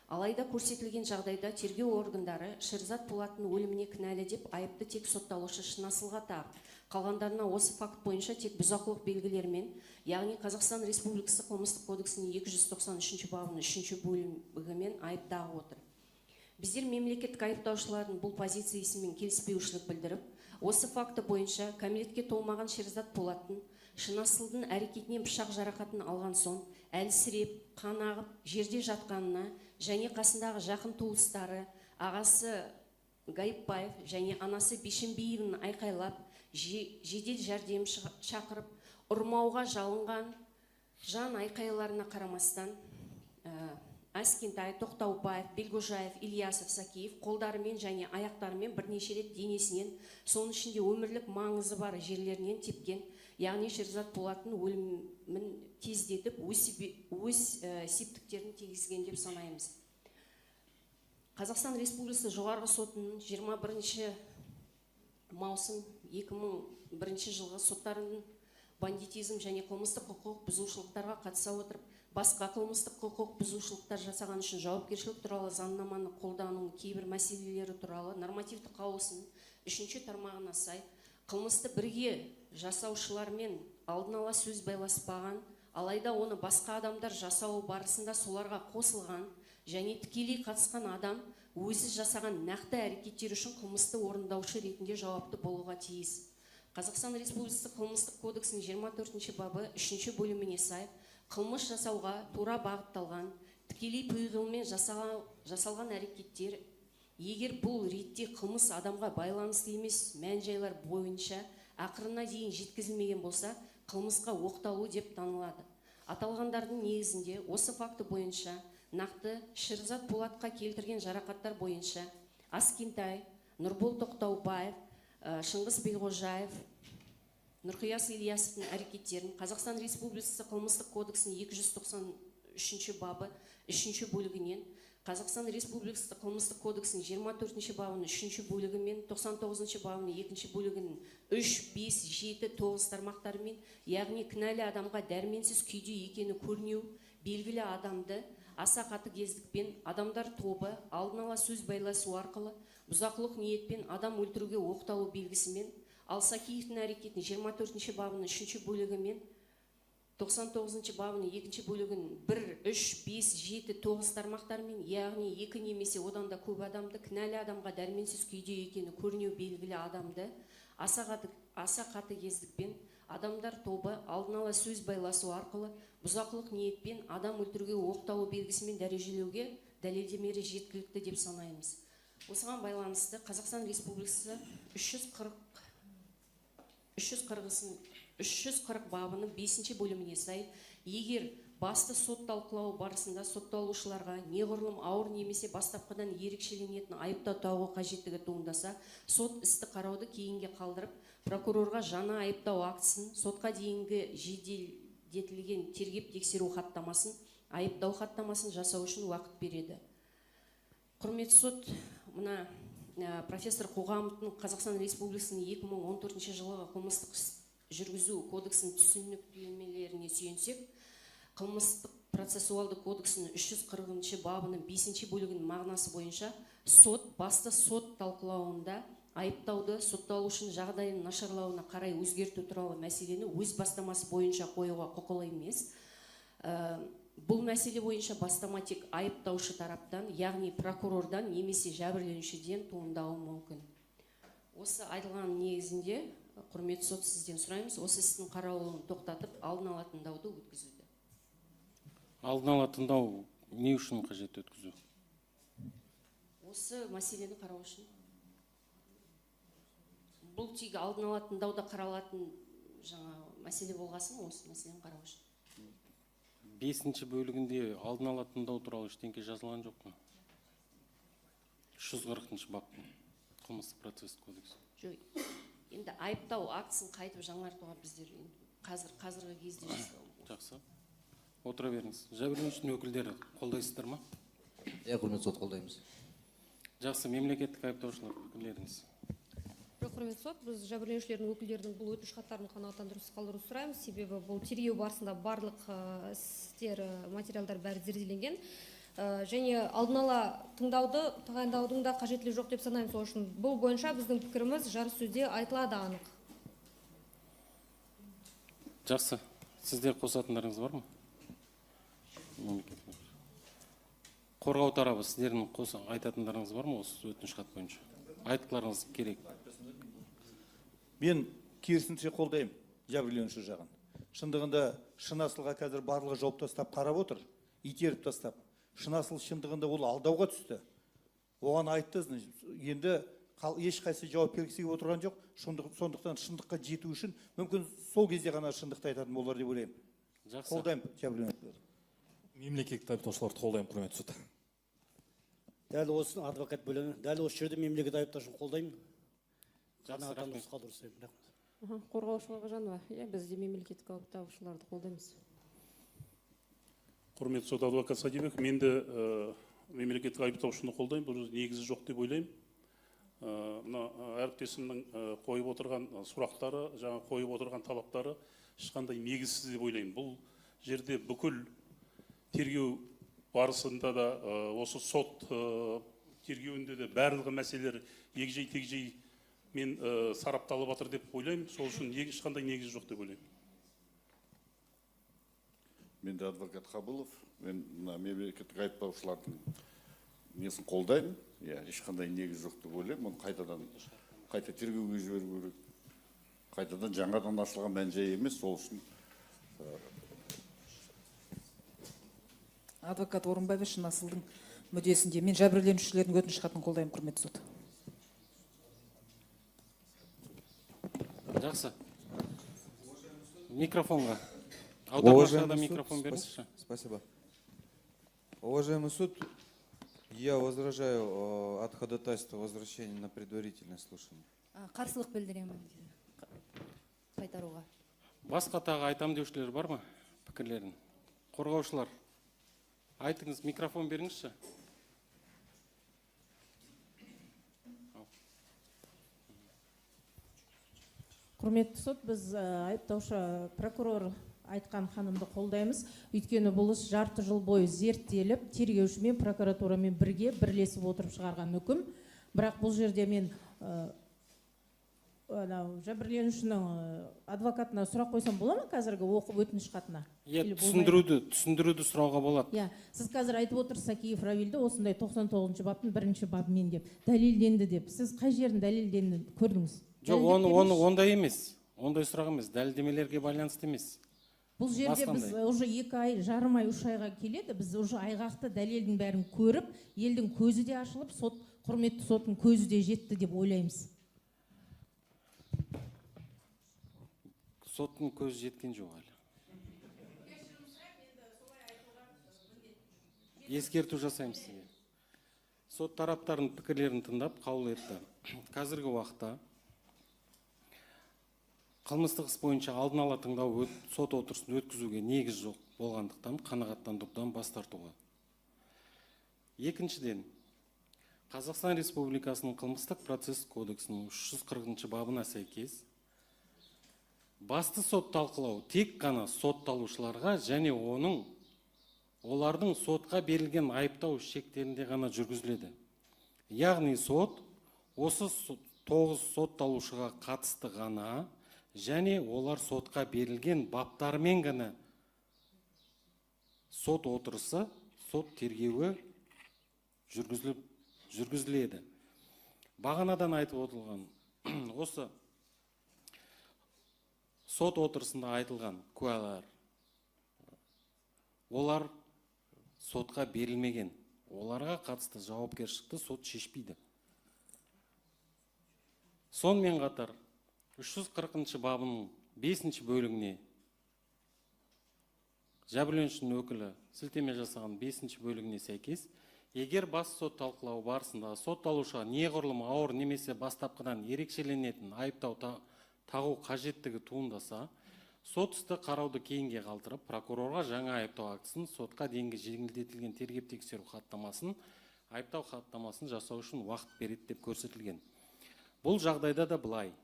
Алайда көрсетілген жағдайда тергеу органдары Шерзат Полаттың өліміне кінәлі деп айыпты тек сотталушы Шынасылға тағып, қалғандарына осы факт бойынша тек бұзақылық белгілермен, яғни Қазақстан Республикасы Қылмыстық кодексінің 293 бабының 3 бөлігімен айып тағып отыр. Біздер мемлекеттік айыптаушылардың бұл позициясымен келіспеушілік білдіріп, осы факті бойынша кәмелетке толмаған Шерзат Полаттың Шынасылдың әрекетінен пышақ жарақатын алған соң әлсіреп, қан ағып, жерде жатқанына және қасындағы жақын туыстары, ағасы Гаипбаев және анасы Бишімбиеваның айқайлап, жедел жәрдем шақырып, ұрмауға жалынған жан айқайларына қарамастан Аскентай, Тоқтаубаев, Белгожаев, Ильясов, Сакиев қолдарымен және аяқтарымен бірнеше рет денесінен, соның ішінде өмірлік маңызы бар жерлерінен тепкен, яғни Шерзат Полаттың өлімін тездетіп, өз септіктерін тигізген деп санаймыз. Қазақстан Республикасы Жоғарғы Сотының 21 маусым 2001 жылғы соттарының бандитизм және қылмыстық құқық бұзушылықтарға қатыса отырып, басқа қылмыстық құқық бұзушылықтар жасаған үшін жауапкершілік туралы заңнаманы қолдану кейбір мәселелері туралы нормативті қаулысының 3 тармағына сай қылмысты бірге жасаушылармен алдын ала сөз байласпаған, алайда оны басқа адамдар жасауы барысында соларға қосылған және тікелей қатысқан адам өзі жасаған нақты әрекеттер үшін қылмысты орындаушы ретінде жауапты болуға тиіс. Қазақстан Республикасы Қылмыстық кодексінің 24 бабы 3 бөліміне сай қылмыс жасауға тура бағытталған, тікелей пиғылмен жасалған әрекеттер, егер бұл ретте қылмыс адамға байланысты емес мән-жайлар бойынша ақырына дейін жеткізілмеген болса, қылмысқа оқталу деп танылады. Аталғандардың негізінде осы факті бойынша нақты Шерзат Полатқа келтірген жарақаттар бойынша Аскентай, Нұрбол Тоқтаубаев, Шыңғыс Белғожаев, Нұрқияс Ильясовтың әрекеттерін Қазақстан Республикасы Қылмыстық кодексінің 293 бабы 3 бөлігінен, Қазақстан Республикасы Қылмыстық кодексінің 24 бабының 3 бөлігі мен 99 бабының 2 бөлігінің 3, 5, 7, 9 тармақтарымен, яғни кінәлі адамға дәрменсіз күйде екені көрінеу, белгілі адамды аса қатыгездікпен адамдар тобы алдын ала сөз байласу арқылы бұзақылық ниетпен адам өлтіруге оқталу белгісімен, ал Сакиевтің әрекетін 24 бабының 3 бөлігі мен 99 бабының 2 бөлігінің 1, 3, 5, 7, 9 тармақтарымен, яғни 2 немесе одан да көп адамды кінәлі адамға дәрменсіз күйде екені көрінеу белгілі адамды аса қатыгездікпен адамдар тобы алдын ала сөз байласу арқылы бұзақылық ниетпен адам өлтіруге оқталу белгісімен дәрежелеуге дәлелдемелері жеткілікті деп санаймыз. Осыған байланысты Қазақстан Республикасы 340 бабының 5 бөліміне сай, егер басты сот талқылауы барысында сотталушыларға неғұрлым ауыр немесе бастапқыдан ерекшеленетін айыптау тағу қажеттігі туындаса, сот істі қарауды кейінге қалдырып, прокурорға жаңа айыптау актісін, сотқа дейінгі жеделдетілген тергеп тексеру хаттамасын, айыптау хаттамасын жасау үшін уақыт береді. Құрметті сот, мына профессор Қоғамовтың Қазақстан Республикасының 2014 жылғы қылмыстық жүргізу кодексінің түсініктемелеріне сүйенсек, қылмыстық процессуалды кодексінің 340 бабының 5 бөлігінің мағынасы бойынша сот басты сот талқылауында айыптауды сотталушының жағдайының нашарлауына қарай өзгерту туралы мәселені өз бастамасы бойынша қоюға құқылы емес. Бұл мәселе бойынша бастама тек айыптаушы тараптан, яғни прокурордан немесе жәбірленушіден туындауы мүмкін. Осы айтылған негізінде, құрметті сот, сізден сұраймыз, осы істің қаралуын тоқтатып, алдын ала тыңдауды өткізуді. Алдын ала тыңдау не үшін қажет өткізу? Осы мәселені қарау үшін. Бұл тек алдын ала тыңдауда қаралатын жаңа мәселе болғасын, осы мәселені қарау үшін. 5 бөлігінде алдын ала тыңдау туралы ештеңе жазылған жоқ қой. 340 баптың қылмыстық процесс кодексі. Жоқ, енді айыптау актісін қайтып жаңартуға біздер қазіргі кезде жасау. Жақсы. Отыра беріңіз. Жәбірленушінің өкілдері қолдайсыздар ма? Иә, құрметті сот, қолдаймыз. Жақсы, мемлекеттік айыптаушылар пікірлеріңіз. Жоқ, құрметті сот, біз жәбірленушілердің өкілдерінің бұл өтініш хаттарын қанағаттандырусыз қалдыруды сұраймыз. Себебі бұл тергеу барысында барлық істер, материалдар бәрі зерделенген. Және алдын ала тыңдауды тағайындаудың да қажеттілігі жоқ деп санаймыз. Сол үшін бұл бойынша біздің пікіріміз жарыссөзде айтылады анық. Жақсы. Сіздер қосатындарыңыз бар ма? Қорғау тарабы, сіздердің айтатындарыңыз бар ма осы өтініш хат бойынша? Айтқыларыңыз керек. Мен керісінше қолдаймын жәбірленуші жағын. Шындығында Шынасылға қазір барлығы жауып тастап қарап отыр, итеріп тастап. Шынасыл шындығында ол алдауға түсті. Оған айтты, енді Ешқайсысы жауап бергісі келіп отырған жоқ. Сондықтан шындыққа жету үшін мүмкін сол кезде ғана шындықты айтатын болар деп ойлаймын. Жақсы. Қолдаймын жәбірленушілерді. Мемлекеттік айыптаушыларды қолдаймын, құрметті сот. Дәл осы адвокат бөлімі, дәл осы жерде мемлекет айыптаушыны қолдаймын. Жақсы, рахмет. Қорғаушы Бабажанова, иә, біз де мемлекеттік айыптаушыларды қолдаймыз. Құрметті сот, адвокат Садибек, мен де мемлекеттік айыптаушыны қолдаймын, бұл негізі жоқ деп ойлаймын. Мына әріптесімнің қойып отырған сұрақтары, жаңа қойып отырған талаптары ешқандай негізсіз деп ойлаймын. Бұл жерде бүкіл тергеу барысында да, осы сот тергеуінде де барлығы мәселелер егжей-тегжей мен сарапталып жатыр деп ойлаймын. Сол үшін ешқандай негіз жоқ деп ойлаймын. Мен де адвокат Қабылов, мен мына мемлекеттік айыптаушылардың несін қолдаймын. Иә, ешқандай негіз жоқ деп ойлаймын. Оны қайтадан қайта тергеуге жіберу керек. Қайтадан жаңадан ашылған мән-жай емес, сол үшін адвокат Орынбаев Шынасылдың мүддесінде мен жәбірленушілердің өтініш хатын қолдаймын, құрметті сот. Жақсы. Микрофонға. Аудармашыға микрофон беріңізші. Спасибо. Уважаемый суд, я возражаю от ходатайства возвращения на предварительное слушание. Қарсылық білдіремін қайтаруға. Басқа тағы айтам деушілер бар ма пікірлерін? Қорғаушылар, айтыңыз, микрофон беріңізші. Құрметті сот, біз айыптаушы прокурор айтқан ханымды қолдаймыз. Өйткені бұл іс жарты жыл бойы зерттеліп, тергеушімен, прокуратурамен бірге бірлесіп отырып шығарған үкім. Бірақ бұл жерде мен жәбірленушінің адвокатына сұрақ қойсам бола ма қазіргі оқып өтініш хатына? Иә, түсіндіруді сұрауға болады. Иә, сіз қазір айтып отырсыз Сакиев Равильді осындай 99-шы баптың бірінші бабымен деп дәлелденді деп. Сіз қай жерін дәлелденді көрдіңіз? Жоқ, оны ондай емес. Ондай сұрақ емес, дәлелдемелерге байланысты емес. Бұл жерде біз уже 2 ай, жарым ай, 3 айға келеді. Біз уже айғақты дәлелдің бәрін көріп, елдің көзі де ашылып, сот, құрметті соттың көзі де жетті деп ойлаймыз. Соттың көзі жеткен жоқ әлі. Ескерту жасаймыз сізге. Сот тараптарының пікірлерін тыңдап қаулы етті. Қазіргі уақытта қылмыстық іс бойынша алдын ала тыңдау сот отырысын өткізуге негіз жоқ болғандықтан қанағаттандырудан бас тартуға. Екіншіден, Қазақстан Республикасының қылмыстық процесс кодексінің 340 бабына сәйкес басты сот талқылау тек қана сотталушыларға және олардың сотқа берілген айыптау шектерінде ғана жүргізіледі. Яғни сот осы 9 сотталушыға қатысты ғана және олар сотқа берілген баптармен ғана сот отырысы, сот тергеуі жүргізіледі. Бағанадан айтып отырған осы сот отырысында айтылған куәлар, олар сотқа берілмеген, оларға қатысты жауапкершілікті сот шешпейді. Сонымен қатар 340 бабының 5 бөлігіне жәбірленушінің өкілі сілтеме жасаған 5 бөлігіне сәйкес, егер бас сот талқылауы барысында сотталушыға неғұрлым ауыр немесе бастапқыдан ерекшеленетін айыптау тағу қажеттігі туындаса, сот істі қарауды кейінге қалдырып, прокурорға жаңа айыптау актісін, сотқа дейінгі жеңілдетілген тергеп тексеру хаттамасын, айыптау хаттамасын жасау үшін уақыт береді деп көрсетілген. Бұл жағдайда да былай.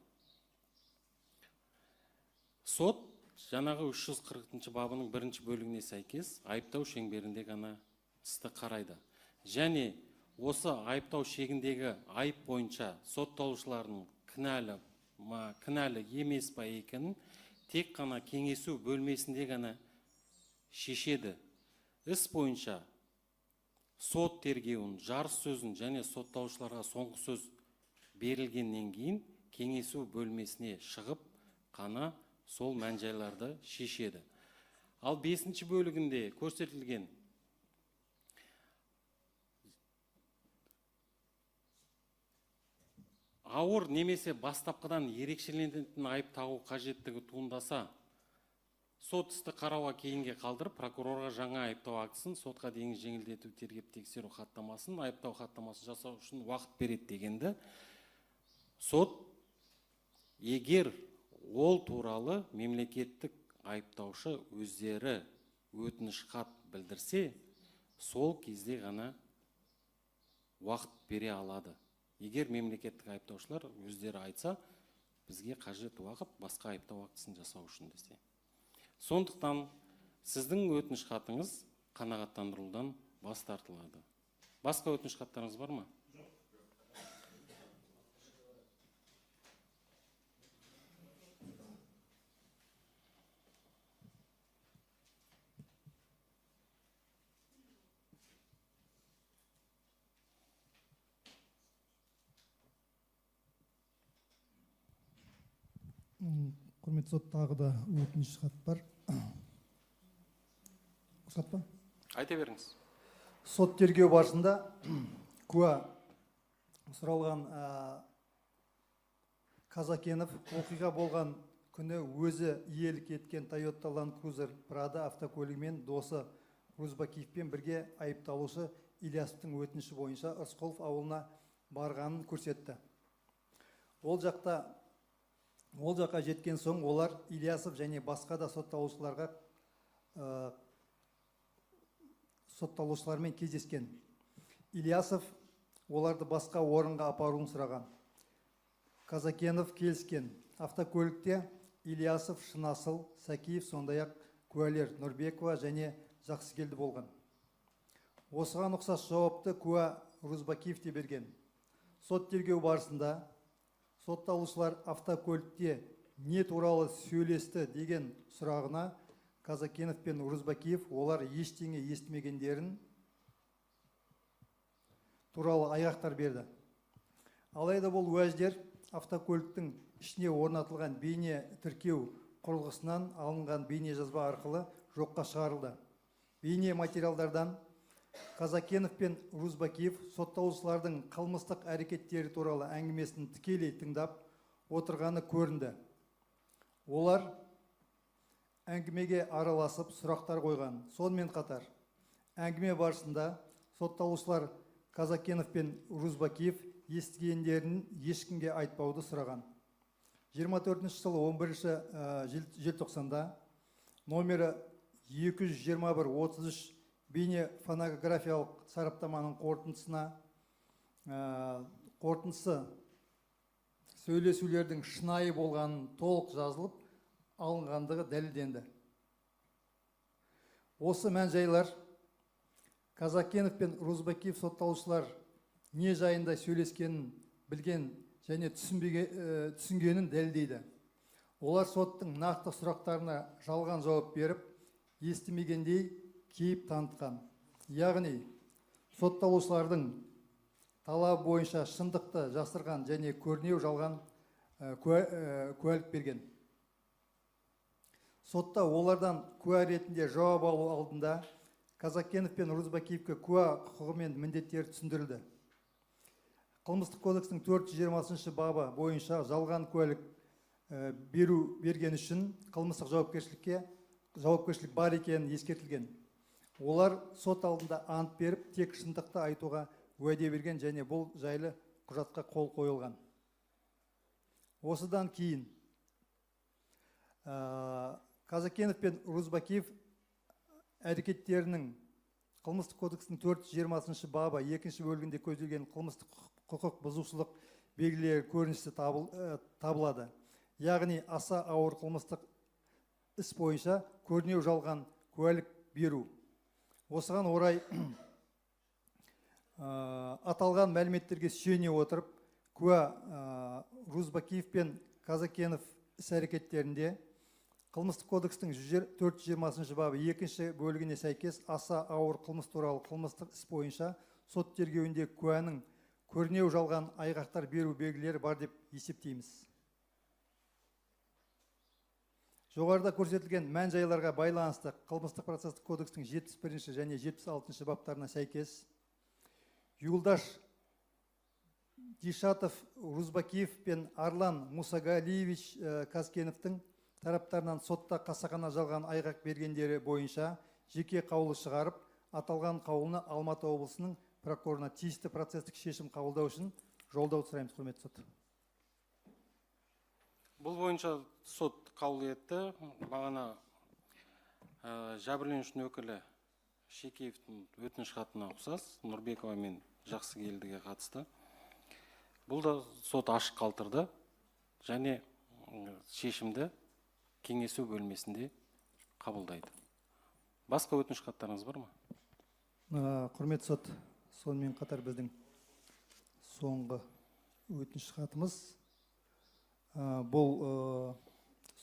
Сот жаңағы 340 бабының 1 бөлігіне сәйкес айыптау шеңберінде ғана істі қарайды. Және осы айыптау шегіндегі айып бойынша сотталушылардың кінәлі емес па екенін тек қана кеңесу бөлмесінде ғана шешеді. Іс бойынша сот тергеуін, жарыс сөзін және сотталушыларға соңғы сөз берілгеннен кейін кеңесу бөлмесіне шығып қана сол мән-жайларды шешеді. Ал 5 бөлігінде көрсетілген Ауыр немесе бастапқыдан ерекшеленетін айып тағу қажеттігі туындаса, сот істі қарауға кейінге қалдырып, прокурорға жаңа айыптау актісін, сотқа дейінгі жеңілдету тергеп тексеру хаттамасын, айыптау хаттамасын жасау үшін уақыт береді дегенді сот егер ол туралы мемлекеттік айыптаушы өздері өтініш хат білдірсе, сол кезде ғана уақыт бере алады. Егер мемлекеттік айыптаушылар өздері айтса, бізге қажет уақыт басқа айыптау актісін жасау үшін десе. Сондықтан сіздің өтініш хатыңыз қанағаттандырылудан бас тартылады. Басқа өтініш хаттарыңыз бар ма? Құрметті сот, тағы да өтініш хат бар. Рұқсат па? Айта беріңіз. Сот тергеу барысында куә сұралған Казакенов оқиға болған күні өзі иелік еткен Toyota Land Cruiser Prado автокөлігімен досы Рузбакиевпен бірге айыпталушы Ильясовтың өтініші бойынша Рысқұлов ауылына барғанын көрсетті. Ол жаққа жеткен соң олар Ильясов және басқа да сотталушылармен кездескен. Ильясов оларды басқа орынға апаруын сұраған. Казакенов келіскен. Автокөлікте Ильясов, Шынасыл, Сәкиев, сондай-ақ куәлер Нұрбекова және Жақсыкелді болған. Осыған ұқсас жауапты куә Рузбакиев те берген. Сот тергеу барысында сотталушылар автокөлікте не туралы сөйлесті деген сұрағына Казакенов пен Рузбакиев олар ештеңе естімегендерін туралы айғақтар берді. Алайда бұл уәждер автокөліктің ішіне орнатылған бейне тіркеу құрылғысынан алынған бейне жазба арқылы жоққа шығарылды. Бейне материалдардан Казакенов пен Рузбакиев сотталушылардың қылмыстық әрекеттері туралы әңгімесін тікелей тыңдап отырғаны көрінді. Олар әңгімеге араласып сұрақтар қойған. Сонымен қатар, әңгіме барысында сотталушылар Казакенов пен Рузбакиев естігендерін ешкімге айтпауды сұраған. 24 жылы 11 желтоқсанда номері 221-33 бейне фонографиялық сараптаманың қорытындысы сөйлесулердің шынайы болғанын толық жазылып алынғандығы дәлелденді. Осы мән-жайлар Казакенов пен Рузбакиев сотталушылар не жайында сөйлескенін білген және түсінгенін дәлелдейді. Олар соттың нақты сұрақтарына жалған жауап беріп, естімегендей кейіп танытқан. Яғни, сотталушылардың талабы бойынша шындықты жасырған және көрнеу жалған куәлік берген. Сотта олардан куә ретінде жауап алу алдында Казакенов пен Рузбакиевке куә құқығы мен міндеттері түсіндірілді. Қылмыстық кодекстің 420 бабы бойынша жалған куәлік берген үшін қылмыстық жауапкершілік бар екенін ескертілген. Олар сот алдында ант беріп, тек шындықты айтуға уәде берген және бұл жайлы құжатқа қол қойылған. Осыдан кейін Казакенов пен Рузбакиев әрекеттерінің Қылмыстық кодекстің 420 бабы екінші бөлігінде көзделген қылмыстық құқық бұзушылық белгілері көрінісі табылады. Яғни аса ауыр қылмыстық іс бойынша көрнеу жалған куәлік беру. Осыған орай аталған мәліметтерге сүйене отырып, куә Рузбакиев пен Казакенов іс әрекеттерінде Қылмыстық кодекстің 420 бабы екінші бөлігіне сәйкес аса ауыр қылмыс туралы қылмыстық іс бойынша сот тергеуінде куәнің көрнеу жалған айғақтар беру белгілері бар деп есептейміз. Жоғарыда көрсетілген мән-жайларға байланысты Қылмыстық процестік кодекстің 71 және 76 баптарына сәйкес Юлдаш Дишатов Рузбакиев пен Арлан Мусагалиевич Казкеновтің тараптарынан сотта қасақана жалған айғақ бергендері бойынша жеке қаулы шығарып, аталған қаулыны Алматы облысының прокурорына тиісті процестік шешім қабылдау үшін жолдауды сұраймыз, құрметті сот. Бұл бойынша сот қаулы етті. Бағана жәбірленушінің өкілі Шекеевтің өтініш хатына ұқсас Нұрбекова мен Жақсыгелдіге қатысты. Бұл да сот ашық қалдырды және шешімді кеңесу бөлмесінде қабылдайды. Басқа өтініш хаттарыңыз бар ма? Құрметті сот, сонымен қатар біздің соңғы өтініш хатымыз. Бұл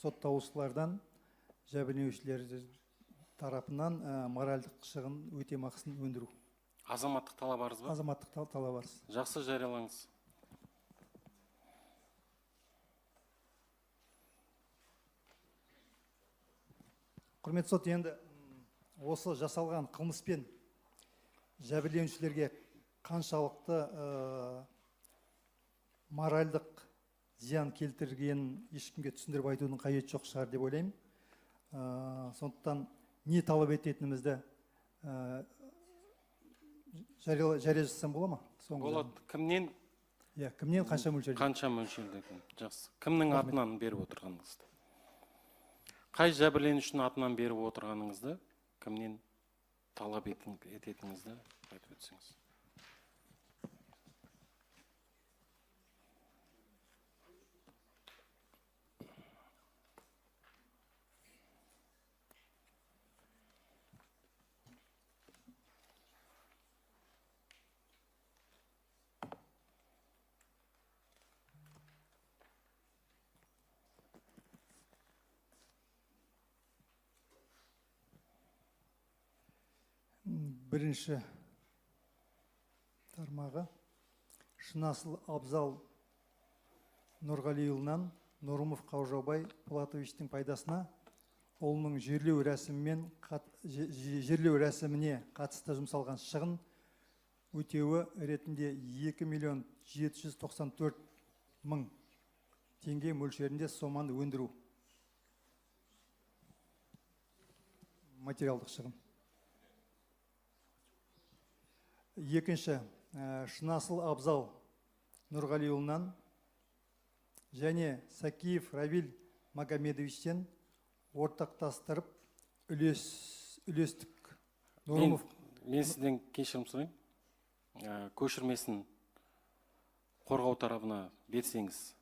сотталушылардан жәбірленушілер тарапынан моральдық шығын өтемақысын өндіру. Азаматтық талап арыз ба? Азаматтық талап арыз. Жақсы, жариялаңыз. Құрметті сот, енді осы жасалған қылмыспен жәбірленушілерге қаншалықты моральдық зиян келтіргенін ешкімге түсіндіріп айтудың қажеті жоқ шығар деп ойлаймын. Сондықтан не талап ететінімізді жария жасасам бола ма? Болады. Кімнен? Иә, кімнен, қанша мөлшерде? Қанша мөлшерде? Жақсы. Кімнің атынан беріп отырғаныңызды? Қай жәбірленушінің атынан беріп отырғаныңызды, кімнен талап ететініңізді айтып өтсеңіз. Бірінші тармағы Шынасыл Абзал Нұрғалиұлынан Нұрымов Қаужаубай Пулатовичтің пайдасына ұлының жерлеу рәсіміне қатысты жұмсалған шығын өтеуі ретінде 2 794 000 теңге мөлшерінде соманы өндіру. Материалдық шығын. Екінші, Шынасыл Абзал Нұрғалиұлынан және Сакиев Равиль Магомедовичтен ортақтастырып үлестік. Нұрымов. Мен сізден кешірім сұраймын. Көшірмесін қорғау тарабына берсеңіз.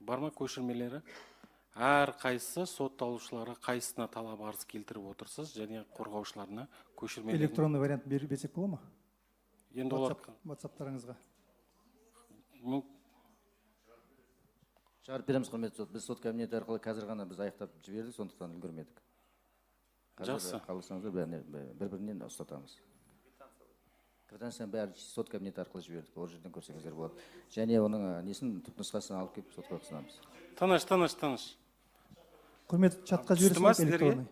Бар ма көшірмелері? Әр қайсысы сотталушылары қайсысына талап арыз келтіріп отырсыз және қорғаушыларына көшірмелерін. Электронный вариант берсек бола ма? Енді олар WhatsApp-тарыңызға. Шығарып береміз, құрметті сот. Біз сот кабинеті арқылы қазір ғана біз аяқтап жібердік, сондықтан үлгермедік. Жақсы. Қаласаңыздар бір-бірінен ұстатамыз. Квитанцияны бәрі сот кабинеті арқылы жібердік. Ол жерден көрсеңіздер болады. Және оның несін түпнұсқасын алып келіп сотқа ұсынамыз. Тыныш, тыныш, тыныш. Құрметті чатқа жіберсеңіз электронный.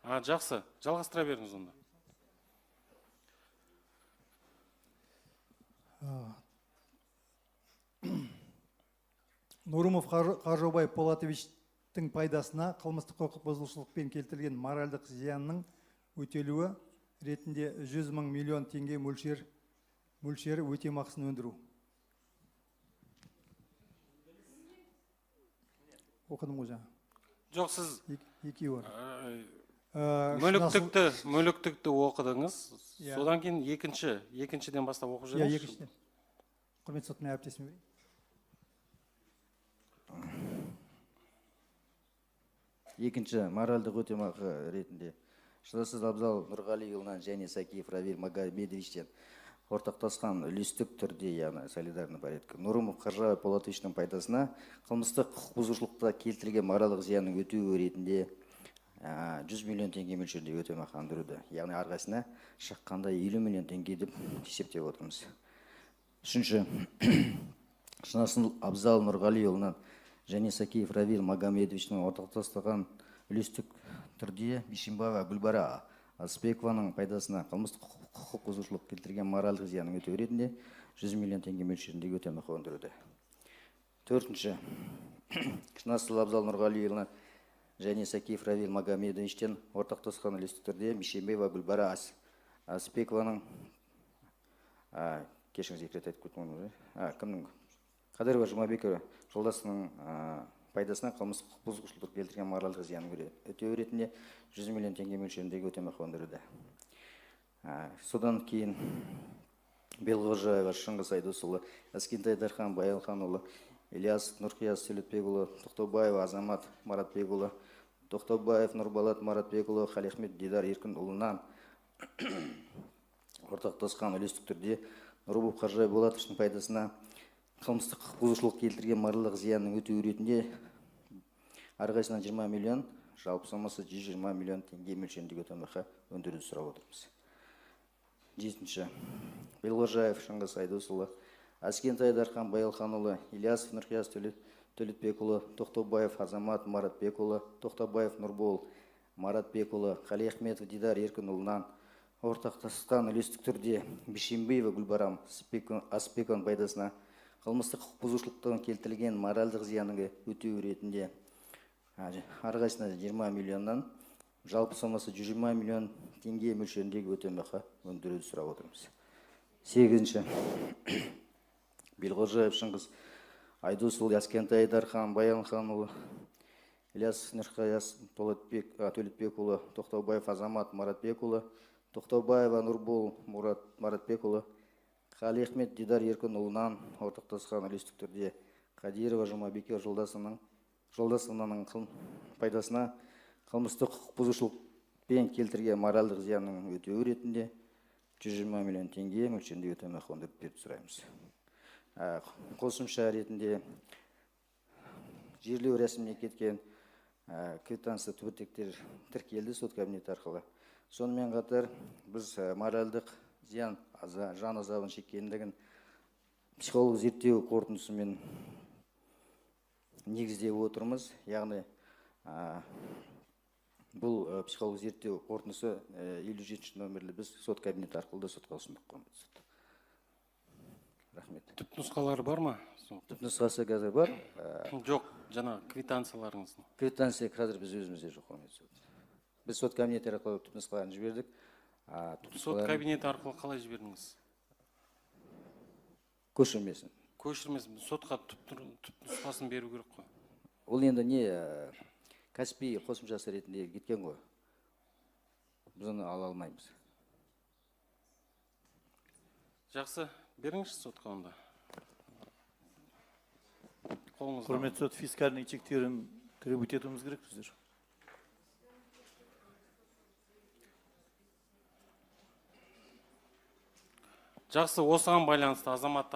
Жақсы, жалғастыра беріңіз онда. Нұрымов Қажаубай Полатовичтің пайдасына қылмыстық құқық бұзушылықпен келтірілген моральдық зиянның өтелуі ретінде 100 000 миллион теңге мөлшері өтемақысын өндіру. Оқыдым ғой жаңа. Жоқ, сіз екеуі бар. Мүліктікті оқыдыңыз. Содан кейін екіншіден бастап оқып жүріңізші. Иә, екіншіден. Құрметті сот, мен әріптесіме берейін. Екінші, моральдық өтемақы ретінде Шынасыл Абзал Нұрғалиұлынан және Сакиев Равиль Магомедовичтен ортақтасқан үлестік түрде, яғни солидарный порядке, Нұрымов Қажабай Полатовичтің пайдасына қылмыстық құқық бұзушылықта келтірілген моральдық зиянның өтеуі ретінде 100 миллион теңге мөлшерінде өтемақы өндіруді, яғни әрқайсысына шаққанда 50 миллион теңге деп есептеп отырмыз. Үшінші, Шынасыл Абзал Нұрғалиұлынан және Сакиев Равиль Магомедовичтің ортақтастырған үлестік түрде Бишімбаева Гүлбара Аспекованың пайдасына қылмыстық құқық бұзушылық келтірген моральдық зиянын өтеу ретінде 100 миллион теңге мөлшеріндегі өтемақы өндіруді. Төртінші, Шынасыл Абзал Нұрғалиұлы және Сакиев Равиль Магомедовичтен ортақтасқан үлесті түрде Бишенбаева Гүлбара Аспекованың, кешіріңіз, екі рет айтып кеттім ғой, кімнің, Қадырова Жұмабекова жолдасының пайдасына қылмыстық құқық бұзушылық келтірген моральдық зиянын өтеу ретінде 100 миллион теңге мөлшеріндегі өтемақы өндіруді. Содан кейін Белғожаева Шыңғыс Айдосұлы, Әскентай Дархан Баялханұлы, Ильясов Нұрқияс Төлетбекұлы, Тоқтаубаев Азамат Маратбекұлы, Тоқтаубаев Нұрбалат Маратбекұлы, Қалиахмет Дидар Еркінұлынан ортақтасқан үлестік түрде Нұрбов Қаржай Болатовичтің пайдасына қылмыстық құқық бұзушылық келтірген моральдық зиянның өтеу ретінде әрқайсысынан 20 миллион, жалпы сомасы 120 миллион теңге мөлшеріндегі өтемақы өндіруді сұрап отырмыз. Жетінші, Белғожаев Шыңғыс Айдосұлы, Әскентай Дархан Баялханұлы, Ильясов Нұрқияс Төлетбекұлы, Тоқтаубаев Азамат Маратбекұлы, Тоқтабаев Нұрбол Маратбекұлы, Қалиахметов Дидар Еркінұлынан ортақтасқан үлестік түрде Бишенбаева Гүлбарам Аспекованың пайдасына қылмыстық құқық бұзушылықтан келтірілген моральдық зиянын өтеу ретінде әрқайсысына 20 миллионнан, жалпы сомасы 120 миллион теңге мөлшеріндегі өтемақы өндіруді сұрап отырмыз. Сегізінші, Белғожаев Шыңғыс Айдосұлы, Әскентай Дархан Баянханұлы, Ильясов Нұрқаяс Төлетбекұлы, Тоқтаубаев Азамат Маратбекұлы, Тоқтаубаева Нұрбол Маратбекұлы, Қалиахмет Дидар Еркінұлынан ортақтасқан үлестік түрде Қадирова Жұмабекер жолдасының пайдасына қылмыстық құқық бұзушылықпен келтірген моральдық зиянның өтеуі ретінде 120 миллион теңге мөлшерінде өтемақы өндіріп беруді сұраймыз. Қосымша ретінде жерлеу рәсіміне кеткен квитанция түбіртектер тіркелді сот кабинеті арқылы. Сонымен қатар біз моральдық зиян, жан азабын шеккендігін психолог зерттеу қорытындысымен негіздеп отырмыз. Яғни бұл психолог зерттеу қорытындысы 57 нөмірлі біз сот кабинеті арқылы да сотқа ұсындық. Рахмет. Түпнұсқалары бар ма? Түпнұсқасы қазір бар. Жоқ, жаңа квитанцияларыңыздың. Квитанция қазір біз өзімізде жоқ. Біз сот кабинеті арқылы түпнұсқаларын жібердік. Сот кабинеті арқылы қалай жібердіңіз? Көшірмесін. Көшірмесін. Сотқа түпнұсқасын беру керек қой. Ол енді не, Каспий қосымшасы ретінде кеткен ғой. Біз оны ала алмаймыз. Жақсы, беріңізші сотқа онда. Қолыңызда. Құрметті сот, фискальный чектерін требовать етуіміз керек біздер. Жақсы, осыған байланысты азамат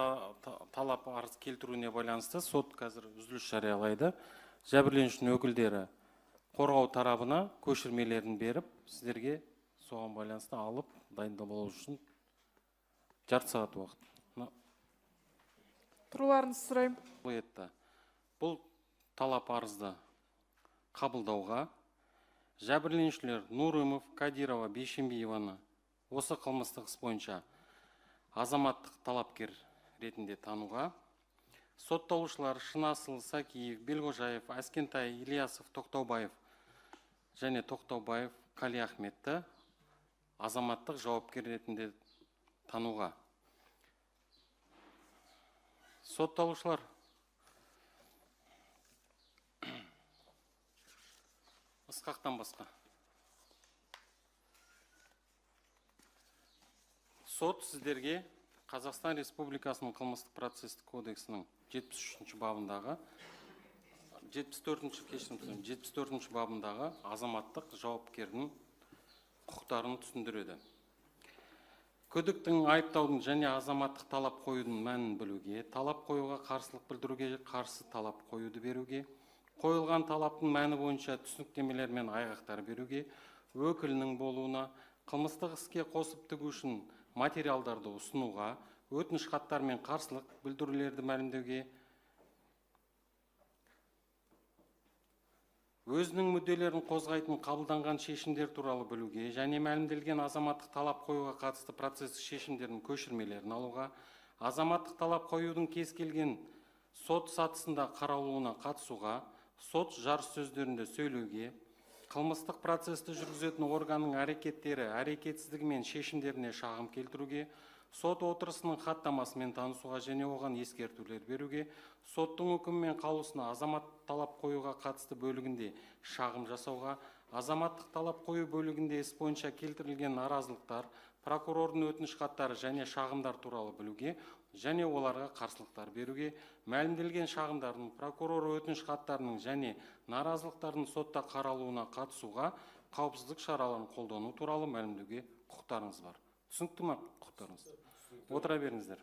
талап арыз келтіруіне байланысты сот қазір үзіліс жариялайды. Жәбірленушінің өкілдері қорғау тарабына көшірмелерін беріп, сіздерге соған байланысты алып дайындап алу үшін жарты сағат уақыт. Тұруларыңызды сұраймын. Бұл талап арызды қабылдауға жәбірленушілер Нұрымов, Кадирова, Бейшенбиеваны осы қылмыстық іс бойынша азаматтық талапкер ретінде тануға, сотталушылар Шынасыл, Сакиев, Белғожаев, Әскентай, Ильясов, Тоқтаубаев және Тоқтаубаев Қалиахметті азаматтық жауапкер ретінде тануға. Сотталушылар Ысқақтан басқа. Сот сіздерге Қазақстан Республикасының қылмыстық процестік кодексінің 73-ші бабындағы 74-ші бабындағы азаматтық жауапкердің құқықтарын түсіндіреді. Күдіктің, айыптаудың және азаматтық талап қоюдың мәнін білуге, талап қоюға қарсылық білдіруге, қарсы талап қоюды беруге, қойылған талаптың мәні бойынша түсініктемелер мен айғақтар беруге, өкілінің болуына, қылмыстық іске қосып тігу үшін материалдарды ұсынуға, өтініш хаттар мен қарсылық білдірулерді мәлімдеуге, Өзінің мүдделерін қозғайтын қабылданған шешімдер туралы білуге және мәлімделген азаматтық талап қоюға қатысты процестік шешімдердің көшірмелерін алуға, азаматтық талап қоюдың кез келген сот сатысында қаралуына қатысуға, сот жарыссөздерінде сөйлеуге, қылмыстық процесті жүргізетін органның әрекеттері, әрекетсіздігі мен шешімдеріне шағым келтіруге, сот отырысының хаттамасымен танысуға және оған ескертулер беруге, соттың үкімі мен қаулысына азаматтық талап қоюға қатысты бөлігінде шағым жасауға, азаматтық талап қою бөлігінде іс бойынша келтірілген наразылықтар, прокурордың өтініш хаттары және шағымдар туралы білуге және оларға қарсылықтар беруге, мәлімделген шағымдардың, прокурор өтініш хаттарының және наразылықтардың сотта қаралуына қатысуға, қауіпсіздік шараларын қолдану туралы мәлімдеуге құқықтарыңыз бар. Түсінікті ме құқықтарыңыз? Отыра беріңіздер.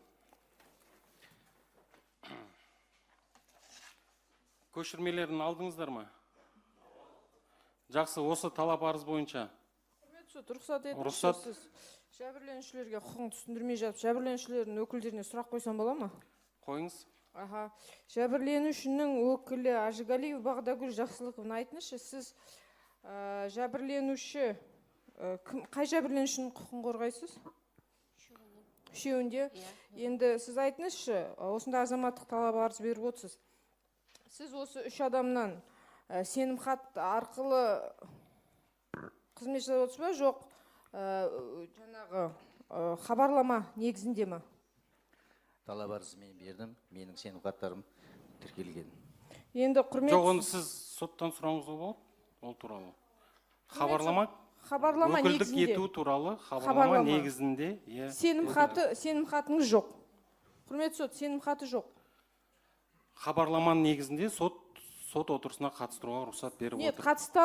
Көшірмелерін алдыңыздар ма? Жақсы, осы талап арыз бойынша. Құрметті сот, рұқсат етіңізші, сіз жәбірленушілерге құқығын түсіндірмей жатып, жәбірленушілердің өкілдеріне сұрақ қойсам бола ма? Қойыңыз. Аха. Жәбірленушінің өкілі Ажигалиева Бағдагүл Жақсылықовна, айтыңызшы, сіз жәбірленуші қай жәбірленушінің құқығын қорғайсыз? Үшеуінде. Енді сіз айтыңызшы, осында азаматтық талап арыз беріп отырсыз. Сіз осы үш адамнан сенімхат арқылы қызмет жасап отырсыз ба? Жоқ, жаңағы хабарлама негізінде ме? Талап арызы мен бердім, менің сенімхаттарым тіркелген. Енді құрметті... Жоқ, оны сіз соттан сұрауыңызға болады ол туралы. Хабарлама хабарлама өкілдік негізінде. Ету туралы хабарлама негізінде. Сенімхатыңыз жоқ. Құрметті сот, сенімхаты жоқ. Хабарламаның негізінде сот отырысына қатыстыруға рұқсат беріп Нет, отыр. Қатыста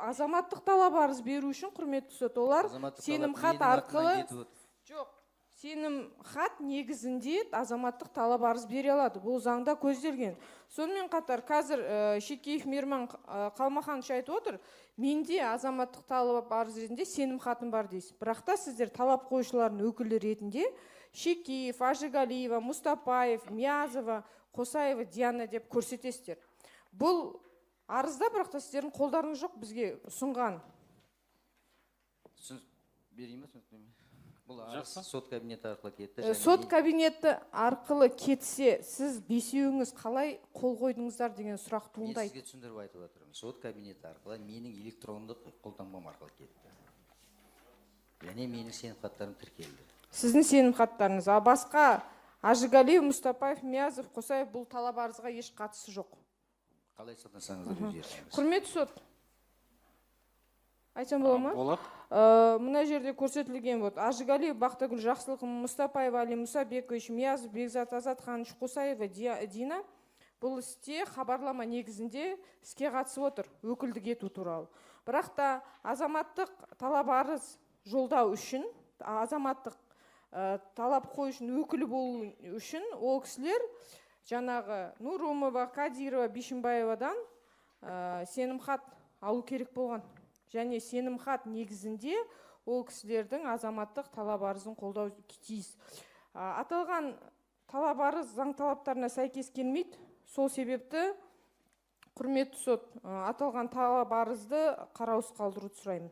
азаматтық талап арыз беру үшін, құрметті сот, олар сенімхат арқылы жоқ, сенімхат негізінде азаматтық талап арыз бере алады. Бұл заңда көзделген. Сонымен қатар қазір Шекеев Мейірман Қалмаханович айтып отыр, менде азаматтық талап арыз ретінде сенімхатым бар дейсіз. Бірақ та сіздер талап қоюшылардың өкілі ретінде Шекеев, Ажигалиева, Мұстапаев, Миязова, Қосаева, Диана деп көрсетесіздер. Бұл арызда бірақ та сіздердің қолдарыңыз жоқ бізге ұсынған. Берейін бе? Бұл арыз сот кабинеті арқылы кетті. Сот кабинеті арқылы кетсе, сіз бесеуіңіз қалай қол қойдыңыздар деген сұрақ туындайды. Мен сізге түсіндіріп айтып отырмын. Сот кабинеті арқылы менің электрондық қолтаңбам арқылы кетті. Және менің сенімхаттарым тіркелді. Сіздің сенімхаттарыңыз. А басқа Ажигалиев, Мұстапаев, Миязов, Қосаев бұл талап арызға еш қатысы жоқ. Қалай сақтансаңыздар өз еркіңіз. Құрметті сот, айтсам бола ма? Болады. Мына жерде көрсетілген вот Ажигалиев, Бақтыгүл Жақсылықова, Мұстапаев Али Мұсабекович, Миязов Бекзат Азатханович, Қосаева Дина бұл істе хабарлама негізінде іске қатысып отыр, өкілдік ету туралы. Бірақ та азаматтық талап арыз жолдау үшін, азаматтық талап қою үшін, өкілі болу үшін ол кісілер жаңағы Нурумова, Кадирова, Бишімбаевадан сенімхат алу керек болған. Және сенімхат негізінде ол кісілердің азаматтық талап арызын қолдау тиіс. Аталған талап арыз заң талаптарына сәйкес келмейді. Сол себепті құрметті сот, аталған талап арызды қараусыз қалдыруды сұраймын.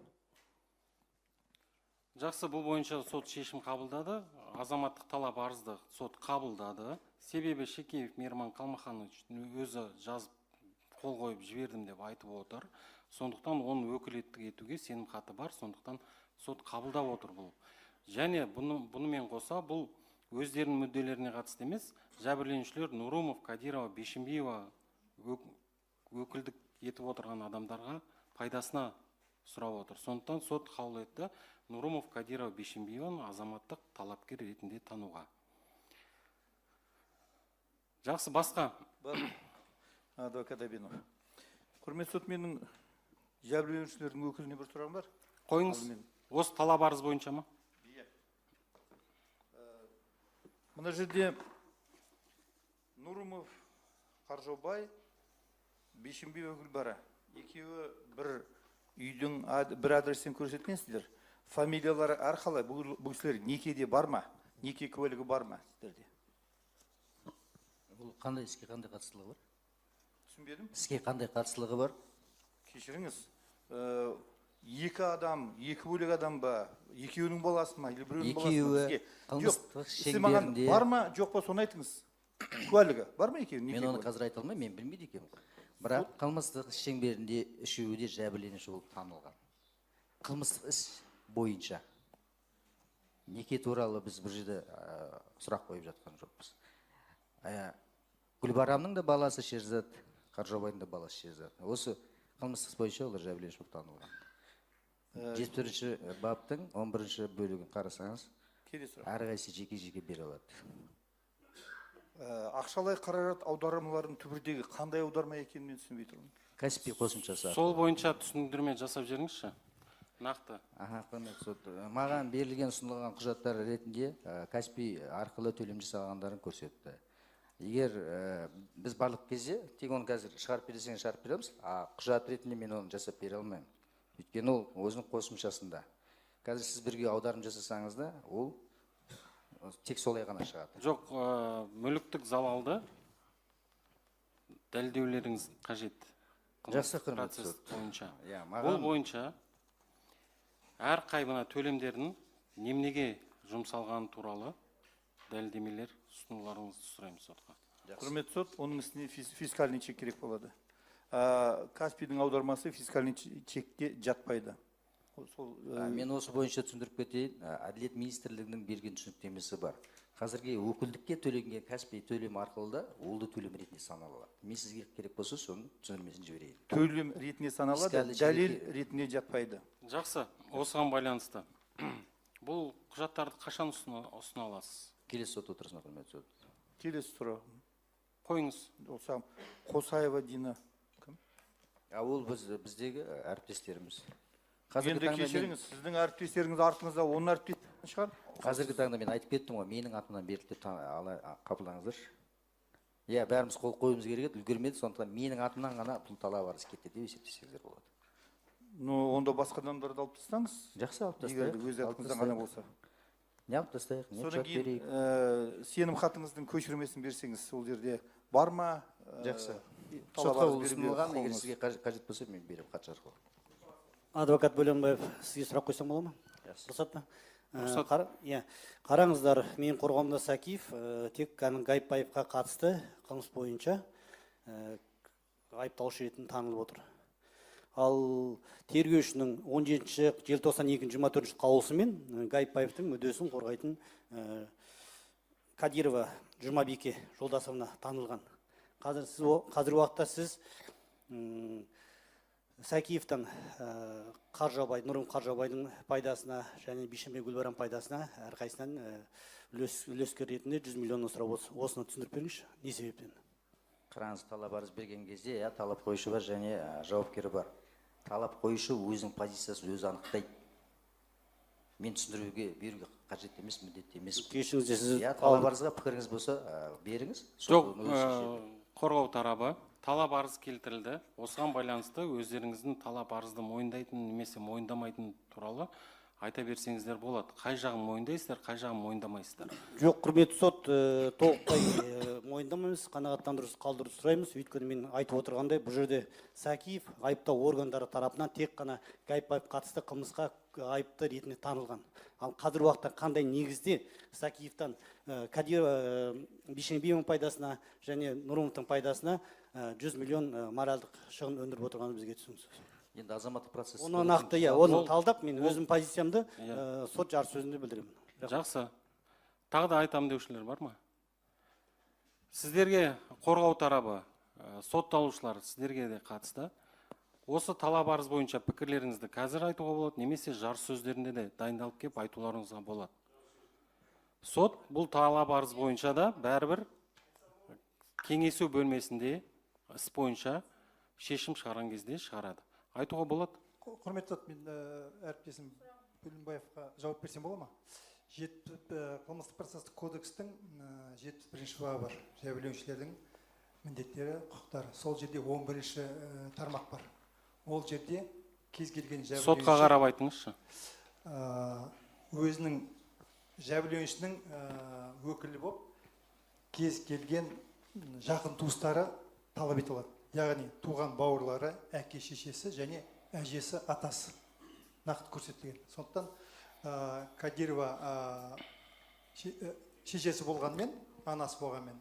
Жақсы, бұл бойынша сот шешім қабылдады. Азаматтық талап арызды сот қабылдады. Себебі Шекеев Мейірман Қалмаханович өзі жазып қол қойып жібердім деп айтып отыр. Сондықтан оның өкілеттік етуге сенімхаты бар, сондықтан сот қабылдап отыр бұл. Және бұнымен қоса бұл өздерінің мүдделеріне қатысты емес, жәбірленушілер Нурумов, Кадирова, Бишімбиева өкілдік етіп отырған адамдарға пайдасына сұрап отыр. Сондықтан сот қаулы етті Нурумов, Кадирова, Бишімбиеваны азаматтық талапкер ретінде тануға. Жақсы, басқа? Бар. Адвокат Абенов. Құрметті сот, менің жәбірленушілердің өкіліне бір сұрағым бар. Қойыңыз. Осы талап арыз бойынша ма? Иә. Мына жерде Нурумов Қаржаубай, Бишімбиева Гүлбара екеуі бір үйдің бір адрестен көрсеткенсіздер. Фамилиялары әрқалай. Бұл кісілер некеде бар ма? Неке куәлігі бар ма сіздерде? Бұл қандай іске қандай қатыстылығы бар? Түсінбедім. Іске қандай қатыстылығы бар? Кешіріңіз, екі адам, екі бөлек адам ба, екеуінің баласы ма, или біреуінің баласы ма? Екеуі қылмыстық шеңберінде. Бар ма, жоқ па, соны айтыңыз. Куәлігі бар ма екеуінің? Мен оны қазір айта алмаймын, мен білмейді екенмін. Бірақ қылмыстық іс шеңберінде үшеуі де жәбірленуші болып танылған. Қылмыстық іс бойынша неке туралы біз бұл жерде сұрақ қойып жатқан жоқпыз. Гүлбарамның да баласы Шерзат, Қаржаубайдың да баласы Шерзат. Осы қылмыстық іс бойынша олар жәбірленуші болып танылған. 71-ші баптың 11-ші бөлігін қарасаңыз, әрқайсысы жеке-жеке бере алады. Ақшалай қаражат аудармаларының түбірдегі қандай аударма екенін мен түсінбей тұрмын. Каспий қосымшасы. Сол бойынша түсіндірме жасап жіберіңізші. Нақты. Аха, құрметті сот. Маған берілген ұсынылған құжаттар ретінде Каспий арқылы төлем жасағандарын көрсетті. Егер біз барлық кезде тек оны қазір шығарып берсеңіз шығарып береміз, а құжат ретінде мен оны жасап бере алмаймын. Өйткені ол өзінің қосымшасында. Қазір сіз бірге аударым жасасаңыз да, ол тек солай ғана шығады. Жоқ, мүліктік залалды дәлелдеулеріңіз қажет. Жақсы, құрметті процесс сот. бойынша. Иә, Ол маған бойынша әр қай мына төлемдердің неменеге жұмсалғаны туралы дәлелдемелер ұсынуларыңызды сұраймын сотқа. Құрметті сот, оның үстіне фискальный чек керек болады. Каспийдің аудармасы фискальный чекке жатпайды. Сол, Мен осы бойынша түсіндіріп кетейін. Әділет министрлігінің берген түсініктемесі бар. Қазіргі өкілдікке төленген Каспий төлем арқылы да ол да төлем ретінде саналады. Мен сізге керек болса соның түсіндірмесін жіберейін. Төлем ретінде саналады, Фискальный дәлел чекке ретінде жатпайды. Жақсы, осыған байланысты. Бұл құжаттарды қашан ұсына аласыз? Келесі сот отырысына, құрметті сот. Келесі сұрақ. Қойыңыз. Осам Қосаева Дина. Кім? Ол біздегі әріптестеріміз. Қазіргі Енді таңда мен кешіріңіз, сіздің әріптестеріңіз артыңызда оның әріптес шығар. Қазіргі таңда мен айтып кеттім ғой, менің атымнан берілді деп қабылдаңыздаршы. Иә, бәріміз қол қоюымыз керек еді, үлгермеді, сондықтан менің атымнан ғана бұл талап арыз кетті деп есептесеңіздер болады. Ну, онда басқа адамдарды алып тастаңыз. Жақсы, алып Егер тастайық. өз Алып атыңыздан ғана тастайық. болса. Не алып тастайық, не Содан жауап кейін, берейік. Сенім хатыңыздың көшірмесін берсеңіз, сол жерде бар ма? Жақсы. Талап Сотқа арыз ол беруге ұсынылған, егер құқығыңыз. сізге қажет болса, мен беремін хат арқылы. Адвокат Бөленбаев, сізге сұрақ қойсам бола ма? Жақсы. Рұқсат па? Рұқсат. Иә. Қараңыздар, менің қорғауымда Сәкиев, тек кәдімгі Ғайыпбаевқа қатысты қылмыс бойынша айыпталушы ретінде танылып отыр. Ал тергеушінің 17 желтоқсан 2024 қаулысымен Ғайыпбаевтың мүддесін қорғайтын Кадирова Жұмабике Жолдасовна танылған. Қазір қазіргі уақытта сіз Сәкиевтің Қаржаубай, Нұрым Қаржаубайдың пайдасына және Бейшенбай Гүлбарам пайдасына әрқайсысынан үлескер ретінде 100 миллионнан сұрап отырсыз. Осыны түсіндіріп беріңізші, не себептен? Қараңыз, талап арыз берген кезде, иә, талап қоюшы бар және жауапкері бар. Талап қоюшы өзінің позициясын өзі анықтайды. Мен түсіндіруге, беруге қажет емес, міндетті емес. Кешіріңіз, сіз Иә, талап арызға пікіріңіз болса, беріңіз. Жоқ, Сот оны өзі шешеді. қорғау тарабы талап арыз келтірілді. Осыған байланысты өздеріңіздің талап арызды мойындайтын немесе мойындамайтын туралы айта берсеңіздер болады. Қай жағын мойындайсыздар, қай жағын мойындамайсыздар? Жоқ, құрметті сот, толықтай мойындамаймыз, қанағаттандырусыз қалдыруды сұраймыз. Өйткені мен айтып отырғандай, бұл жерде Сәкиев айыптау органдары тарапынан тек қана Ғайыпбаев қатысты қылмысқа айыпты ретінде танылған. Ал қазіргі уақытта қандай негізде Сәкиевтан Кадирова Бейшенбиеваның пайдасына және Нұрымовтың пайдасына 100 миллион моральдық шығын өндіріп отырғаны бізге түсініксіз. Енді азаматтық процесс Оны нақты, иә, оны талдап, мен өзім позициямды, сот жарыс сөзінде білдіремін. Жақсы. Тағы да айтамын деушілер бар ма? Сіздерге қорғау тарабы, сотталушылар сіздерге де қатысты. Осы талап арыз бойынша пікірлеріңізді қазір айтуға болады, немесе жарыс сөздерінде де дайындалып келіп айтуларыңызға болады. Сот бұл талап арыз бойынша да бәрібір кеңесу бөлмесінде іс бойынша шешім шығарған кезде шығарады. Айтуға болады. Құрметті сот, мен әріптесім Бөлімбаевқа жауап берсем бола ма? Қылмыстық процестік кодекстің 71 бабы бар. Жәбірленушілердің міндеттері, құқықтары. Сол жерде 11 тармақ бар. Ол жерде кез келген жәбірленуші Сотқа қарап айтыңызшы. Өзінің жәбірленушінің өкілі болып кез келген жақын туыстары талап ете алады. Яғни туған бауырлары, әке шешесі және әжесі, атасы нақты көрсетілген. Сондықтан Кадирова шешесі болғанмен, анасы болғанмен,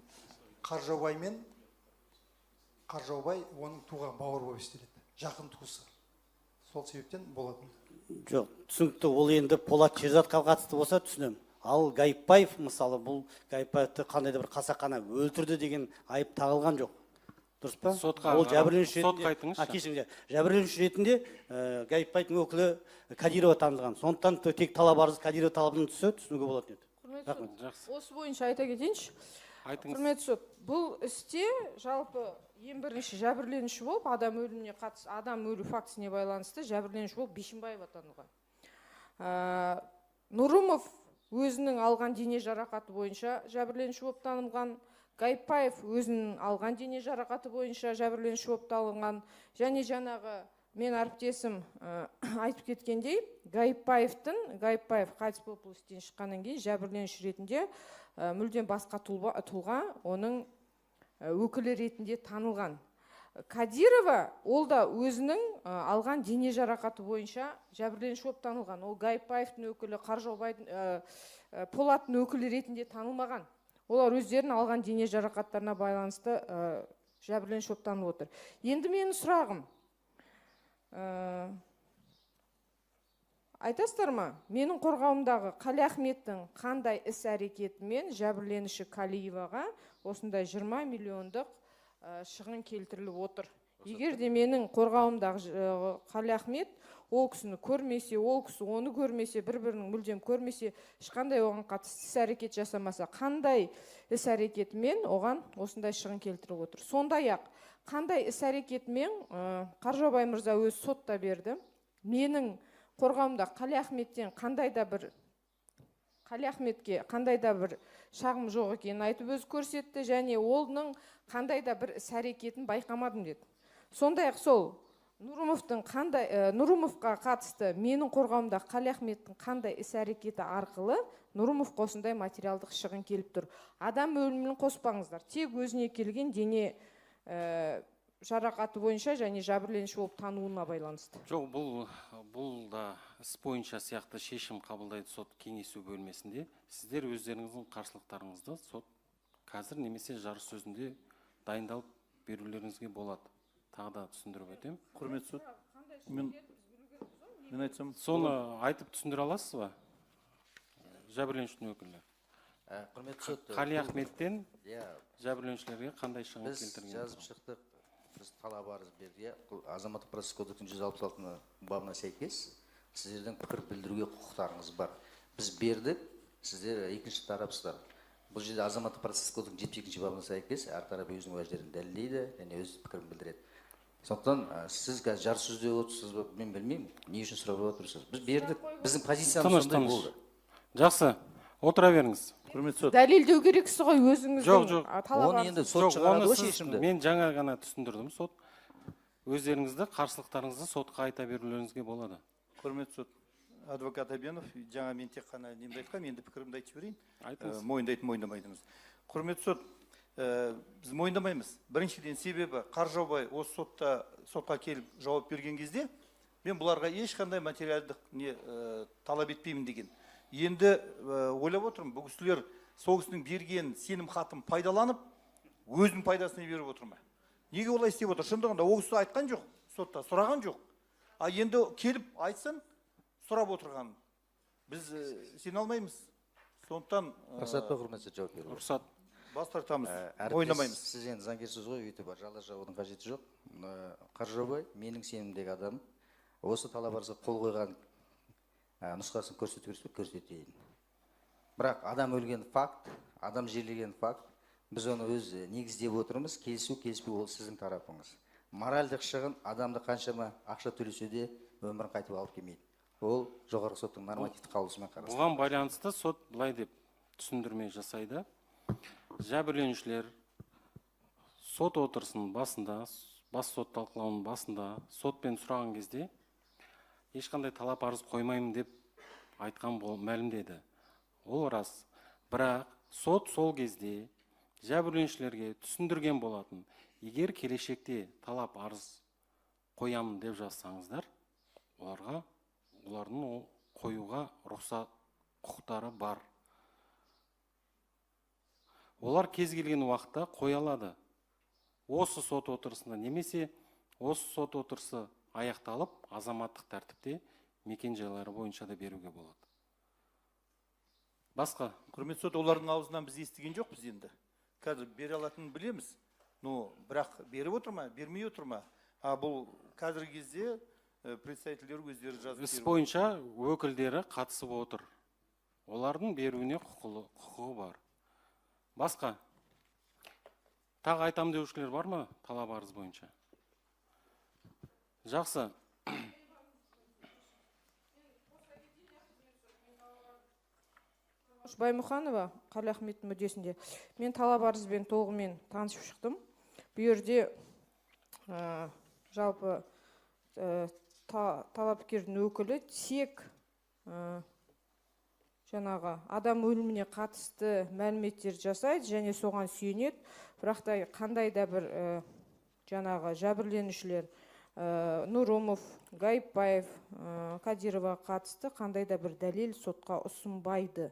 Қаржаубай оның туған бауыры болып есептеледі, жақын туысы. Сол себептен болатын. Жоқ, түсінікті. Ол енді Полат Шерзатқа қатысты болса түсінемін. Ал Гайыпбаев мысалы, бұл Гайыпбаевты қандай да бір қасақана өлтірді деген айып тағылған жоқ. Дұрыс па? Сотқа, ол жәбірленуші сотқа ретінде, айтыңызшы. Кешіріңіз, жәбірленуші ретінде Гайыпбаевтың өкілі Кадирова танылған. Сондықтан тек талап арыз Кадирова талабының түсі түсінуге болатын еді. Құрметті сот, осы бойынша айта кетейінші. Айтыңыз. Құрметті сот, бұл істе жалпы ең бірінші жәбірленуші болып адам өліміне қатысты, адам өлу фактісіне байланысты жәбірленуші болып Бишімбаева танылған. Нұрымов өзінің алған дене жарақаты бойынша жәбірленуші болып танылған. Гайыпбаев өзінің алған дене жарақаты бойынша жәбірленуші болып танылған. Және жаңағы мен әріптесім айтып кеткендей, Гайыпбаев қайтыс болып бұл істен шыққаннан кейін жәбірленуші ретінде мүлдем басқа тұлға оның өкілі ретінде танылған. Кадирова ол да өзінің алған дене жарақаты бойынша жәбірленуші болып танылған. Ол Гайыпбаевтың өкілі, Қаржаубайдың, Полаттың өкілі ретінде танылмаған. Олар өздерінің алған дене жарақаттарына байланысты жәбірленуші болып танылып отыр. Енді менің сұрағым, айтасыздар ма, менің қорғауымдағы Қали Ахметтің қандай іс әрекетімен жәбірленуші Калиеваға осындай 20 миллиондық шығын келтіріліп отыр? Егер де менің қорғауымдағы Қали Ахмет ол кісіні көрмесе, ол кісі оны көрмесе, бір-бірінің мүлдем көрмесе, ешқандай оған қатысты іс әрекет жасамаса, қандай іс әрекетімен оған осындай шығын келтіріп отыр? Сондай-ақ, қандай іс әрекетімен Қаржаубай мырза өз сотта берді, менің қорғауымда Қали Ахметтен қандай да бір Қали Ахметке қандай да бір шағым жоқ екенін айтып өзі көрсетті, және оның қандай да бір іс әрекетін байқамадым деді. Сондай-ақ сол Нұрымовтың қандай Нұрымовқа қатысты менің қорғауымда Қали Ахметтің қандай іс әрекеті арқылы Нұрымовқа осындай материалдық шығын келіп тұр. Адам өлімін қоспаңыздар, тек өзіне келген дене жарақаты бойынша және жәбірленуші болып тануына байланысты. Жоқ, бұл да іс бойынша сияқты шешім қабылдайды сот кеңесу бөлмесінде. Сіздер өздеріңіздің қарсылықтарыңызды сот қазір немесе жарыс сөзінде дайындалып берулеріңізге болады. Тағы да түсіндіріп өтемін. Құрметті сот, мен айтсам, соны айтып түсіндіре аласыз ба? Жәбірленушінің өкілі. Құрметті сот, Қали Ахметтен жәбірленушілерге қандай шығын келтірген? Біз жазып шықтық, біз талап арыз бердік. Азаматтық процесс кодексінің 166 бабына сәйкес сіздердің пікір білдіруге құқықтарыңыз бар. Біз бердік, сіздер екінші тарапсыздар. Бұл жерде азаматтық процесс кодексінің 72 бабына сәйкес әр тарап өзінің уәждерін дәлелдейді және өз пікірін білдіреді. Сондықтан сіз қазір жарыс сөзде отырсыз ба, мен білмеймін, не үшін сұрап отырсыз. Біз бердік, біздің позициямыз сондай болды. Жақсы, отыра беріңіз. Құрметті сот. Дәлелдеу керексіз ғой өзіңіздің. Жоқ, жоқ. Оны енді сот шығарады ғой шешімді. Мен жаңа ғана түсіндірдім сот. Өздеріңізді, қарсылықтарыңызды сотқа айта берулеріңізге болады. Құрметті сот, адвокат Абенов, жаңа мен тек қана немді айтқам, енді пікірімді айтып жіберейін. Айтыңыз. Мойындайтын, мойындамайтынымыз. Құрметті сот, біз мойындамаймыз. Біріншіден себебі Қаржаубай осы сотқа келіп жауап берген кезде мен бұларға ешқандай материалдық не талап етпеймін деген. Енді ойлап отырмын, бұл кісілер сол кісінің берген сенім хатын пайдаланып, өзінің пайдасына беріп отыр ма? Неге олай істеп отыр? Шындығында ол кісі айтқан жоқ, сотта сұраған жоқ. А енді келіп айтсын, сұрап отырғанын біз сене алмаймыз. Сондықтан рұқсат па, құрметті жауап беруге? Рұқсат. Бас тартамыз, мойындамаймыз. Сіз енді заңгерсіз ғой, өйтіп жала жабудың қажеті жоқ. Қаржаубай менің сенімдегі адам. Осы талап арызға қол қойған нұсқасын көрсету керек пе? Көрсетейін. Бірақ адам өлген факт, адам жерлеген факт, біз оны өз негіздеп отырмыз. Келісу, келіспеу ол сіздің тарапыңыз. Моральдық шығын адамды қаншама ақша төлесе де өмірін қайтып алып келмейді. Ол жоғарғы соттың нормативті қаулысымен қарастырылады. Бұған байланысты сот былай деп түсіндірме жасайды. Жәбірленушілер сот отырысының басында, бас сот талқылауының басында сотпен сұраған кезде ешқандай талап арыз қоймаймын деп айтқан мәлімдеді. Ол рас. Бірақ сот сол кезде жәбірленушілерге түсіндірген болатын. Егер келешекте талап арыз қоямын деп жазсаңыздар, олардың ол қоюға рұқсат құқықтары бар. Олар кез келген уақытта қоя алады. Осы сот отырысында немесе осы сот отырысы аяқталып, азаматтық тәртіпте мекен-жайлары бойынша да беруге болады. Басқа? Құрметті сот, олардың аузынан біз естіген жоқпыз енді. Қазір бере алатынын білеміз. Но бірақ беріп отыр ма, бермей отыр ма? А бұл қазіргі кезде представительдер өздері жазып Іс беріп бойынша өкілдері қатысып отыр. Олардың беруіне құқығы бар. Басқа? Тағы айтам деушілер бар ма талап арыз бойынша? Жақсы. Баймұханова, Қалиахметтің мүддесінде. Мен талап арызбен толығымен танысып шықтым. Бұл жерде жалпы талапкердің өкілі тек жаңағы адам өліміне қатысты мәліметтер жасайды және соған сүйенеді. Бірақ та қандай да бір жаңағы жәбірленушілер Нұрымов, Гайыпбаев, Кадирова қатысты қандай да бір дәлел сотқа ұсынбайды.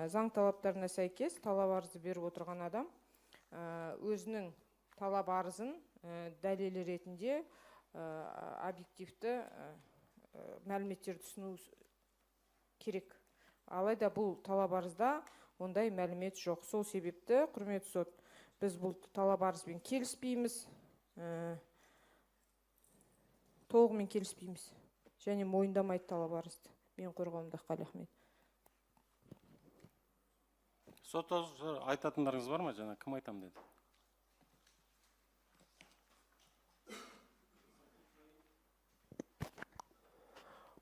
Заң талаптарына сәйкес талап арызды беріп отырған адам өзінің талап арызын дәлелі ретінде объективті мәліметтерді ұсыну керек. Алайда бұл талап арызда ондай мәлімет жоқ. Сол себепті, құрметті сот, біз бұл талап арызбен келіспейміз, толығымен келіспейміз және мойындамайды талап арызды. Мен қорғауымда Қалиахмет. Сотта айтатындарыңыз бар ма? Жаңа кім айтам деді?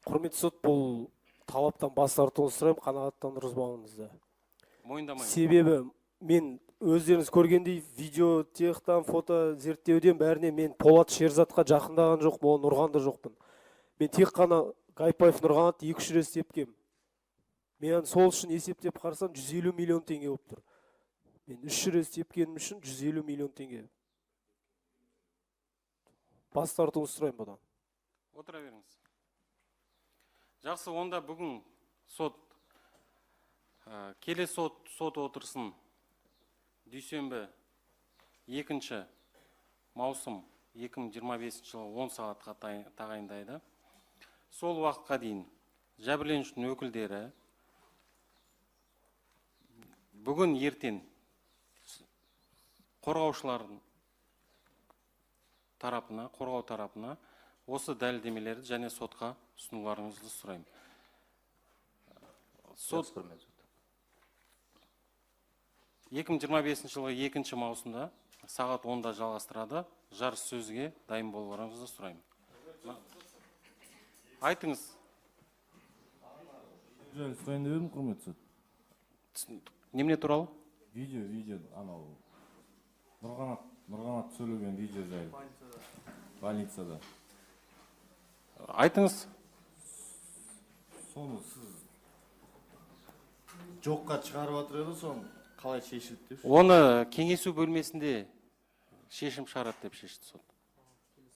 Құрметті сот, бұл талаптан бас тартуын сұраймын, қанағаттандырыңызды. Мойындамаймын. Себебі мен өздеріңіз көргендей видео, техтан, фото зерттеуден бәріне мен Полат Шерзатқа жақындаған жоқпын, оны ұрған да жоқпын. Мен тек қана Гайыпбаев Нұрғанат 2-3 рет тепкем. Мен сол үшін есептеп қарасам 150 миллион теңге болып тұр. Мен 3 рет тепкенім үшін 150 миллион теңге. Бас тартуын сұраймын бұдан. Отыра беріңіз. Жақсы, онда бүгін сот, келесі сот отырысын дүйсенбі 2 маусым 2025 жылы 10 сағатқа тағайындайды. Сол уақытқа дейін жәбірленушінің өкілдері бүгін ертең қорғаушылардың тарапына, қорғау тарапына осы дәлелдемелерді және сотқа ұсынуларыңызды сұраймын. Сот 2025 жылғы 2 маусымда сағат 10-да жалғастырады. Жарыс сөзге дайын болуларыңызды сұраймын. Айтыңыз. Сұрайын деп едім, құрметті сот. Немене туралы? Видео, анау Нұрғанат сөйлеген видео жайлы. Больницада. Айтыңыз. Соны сіз жоққа шығарып жатыр еді, соны қалай шешілді деп? Оны кеңесу бөлмесінде шешім шығарады деп шешті сот.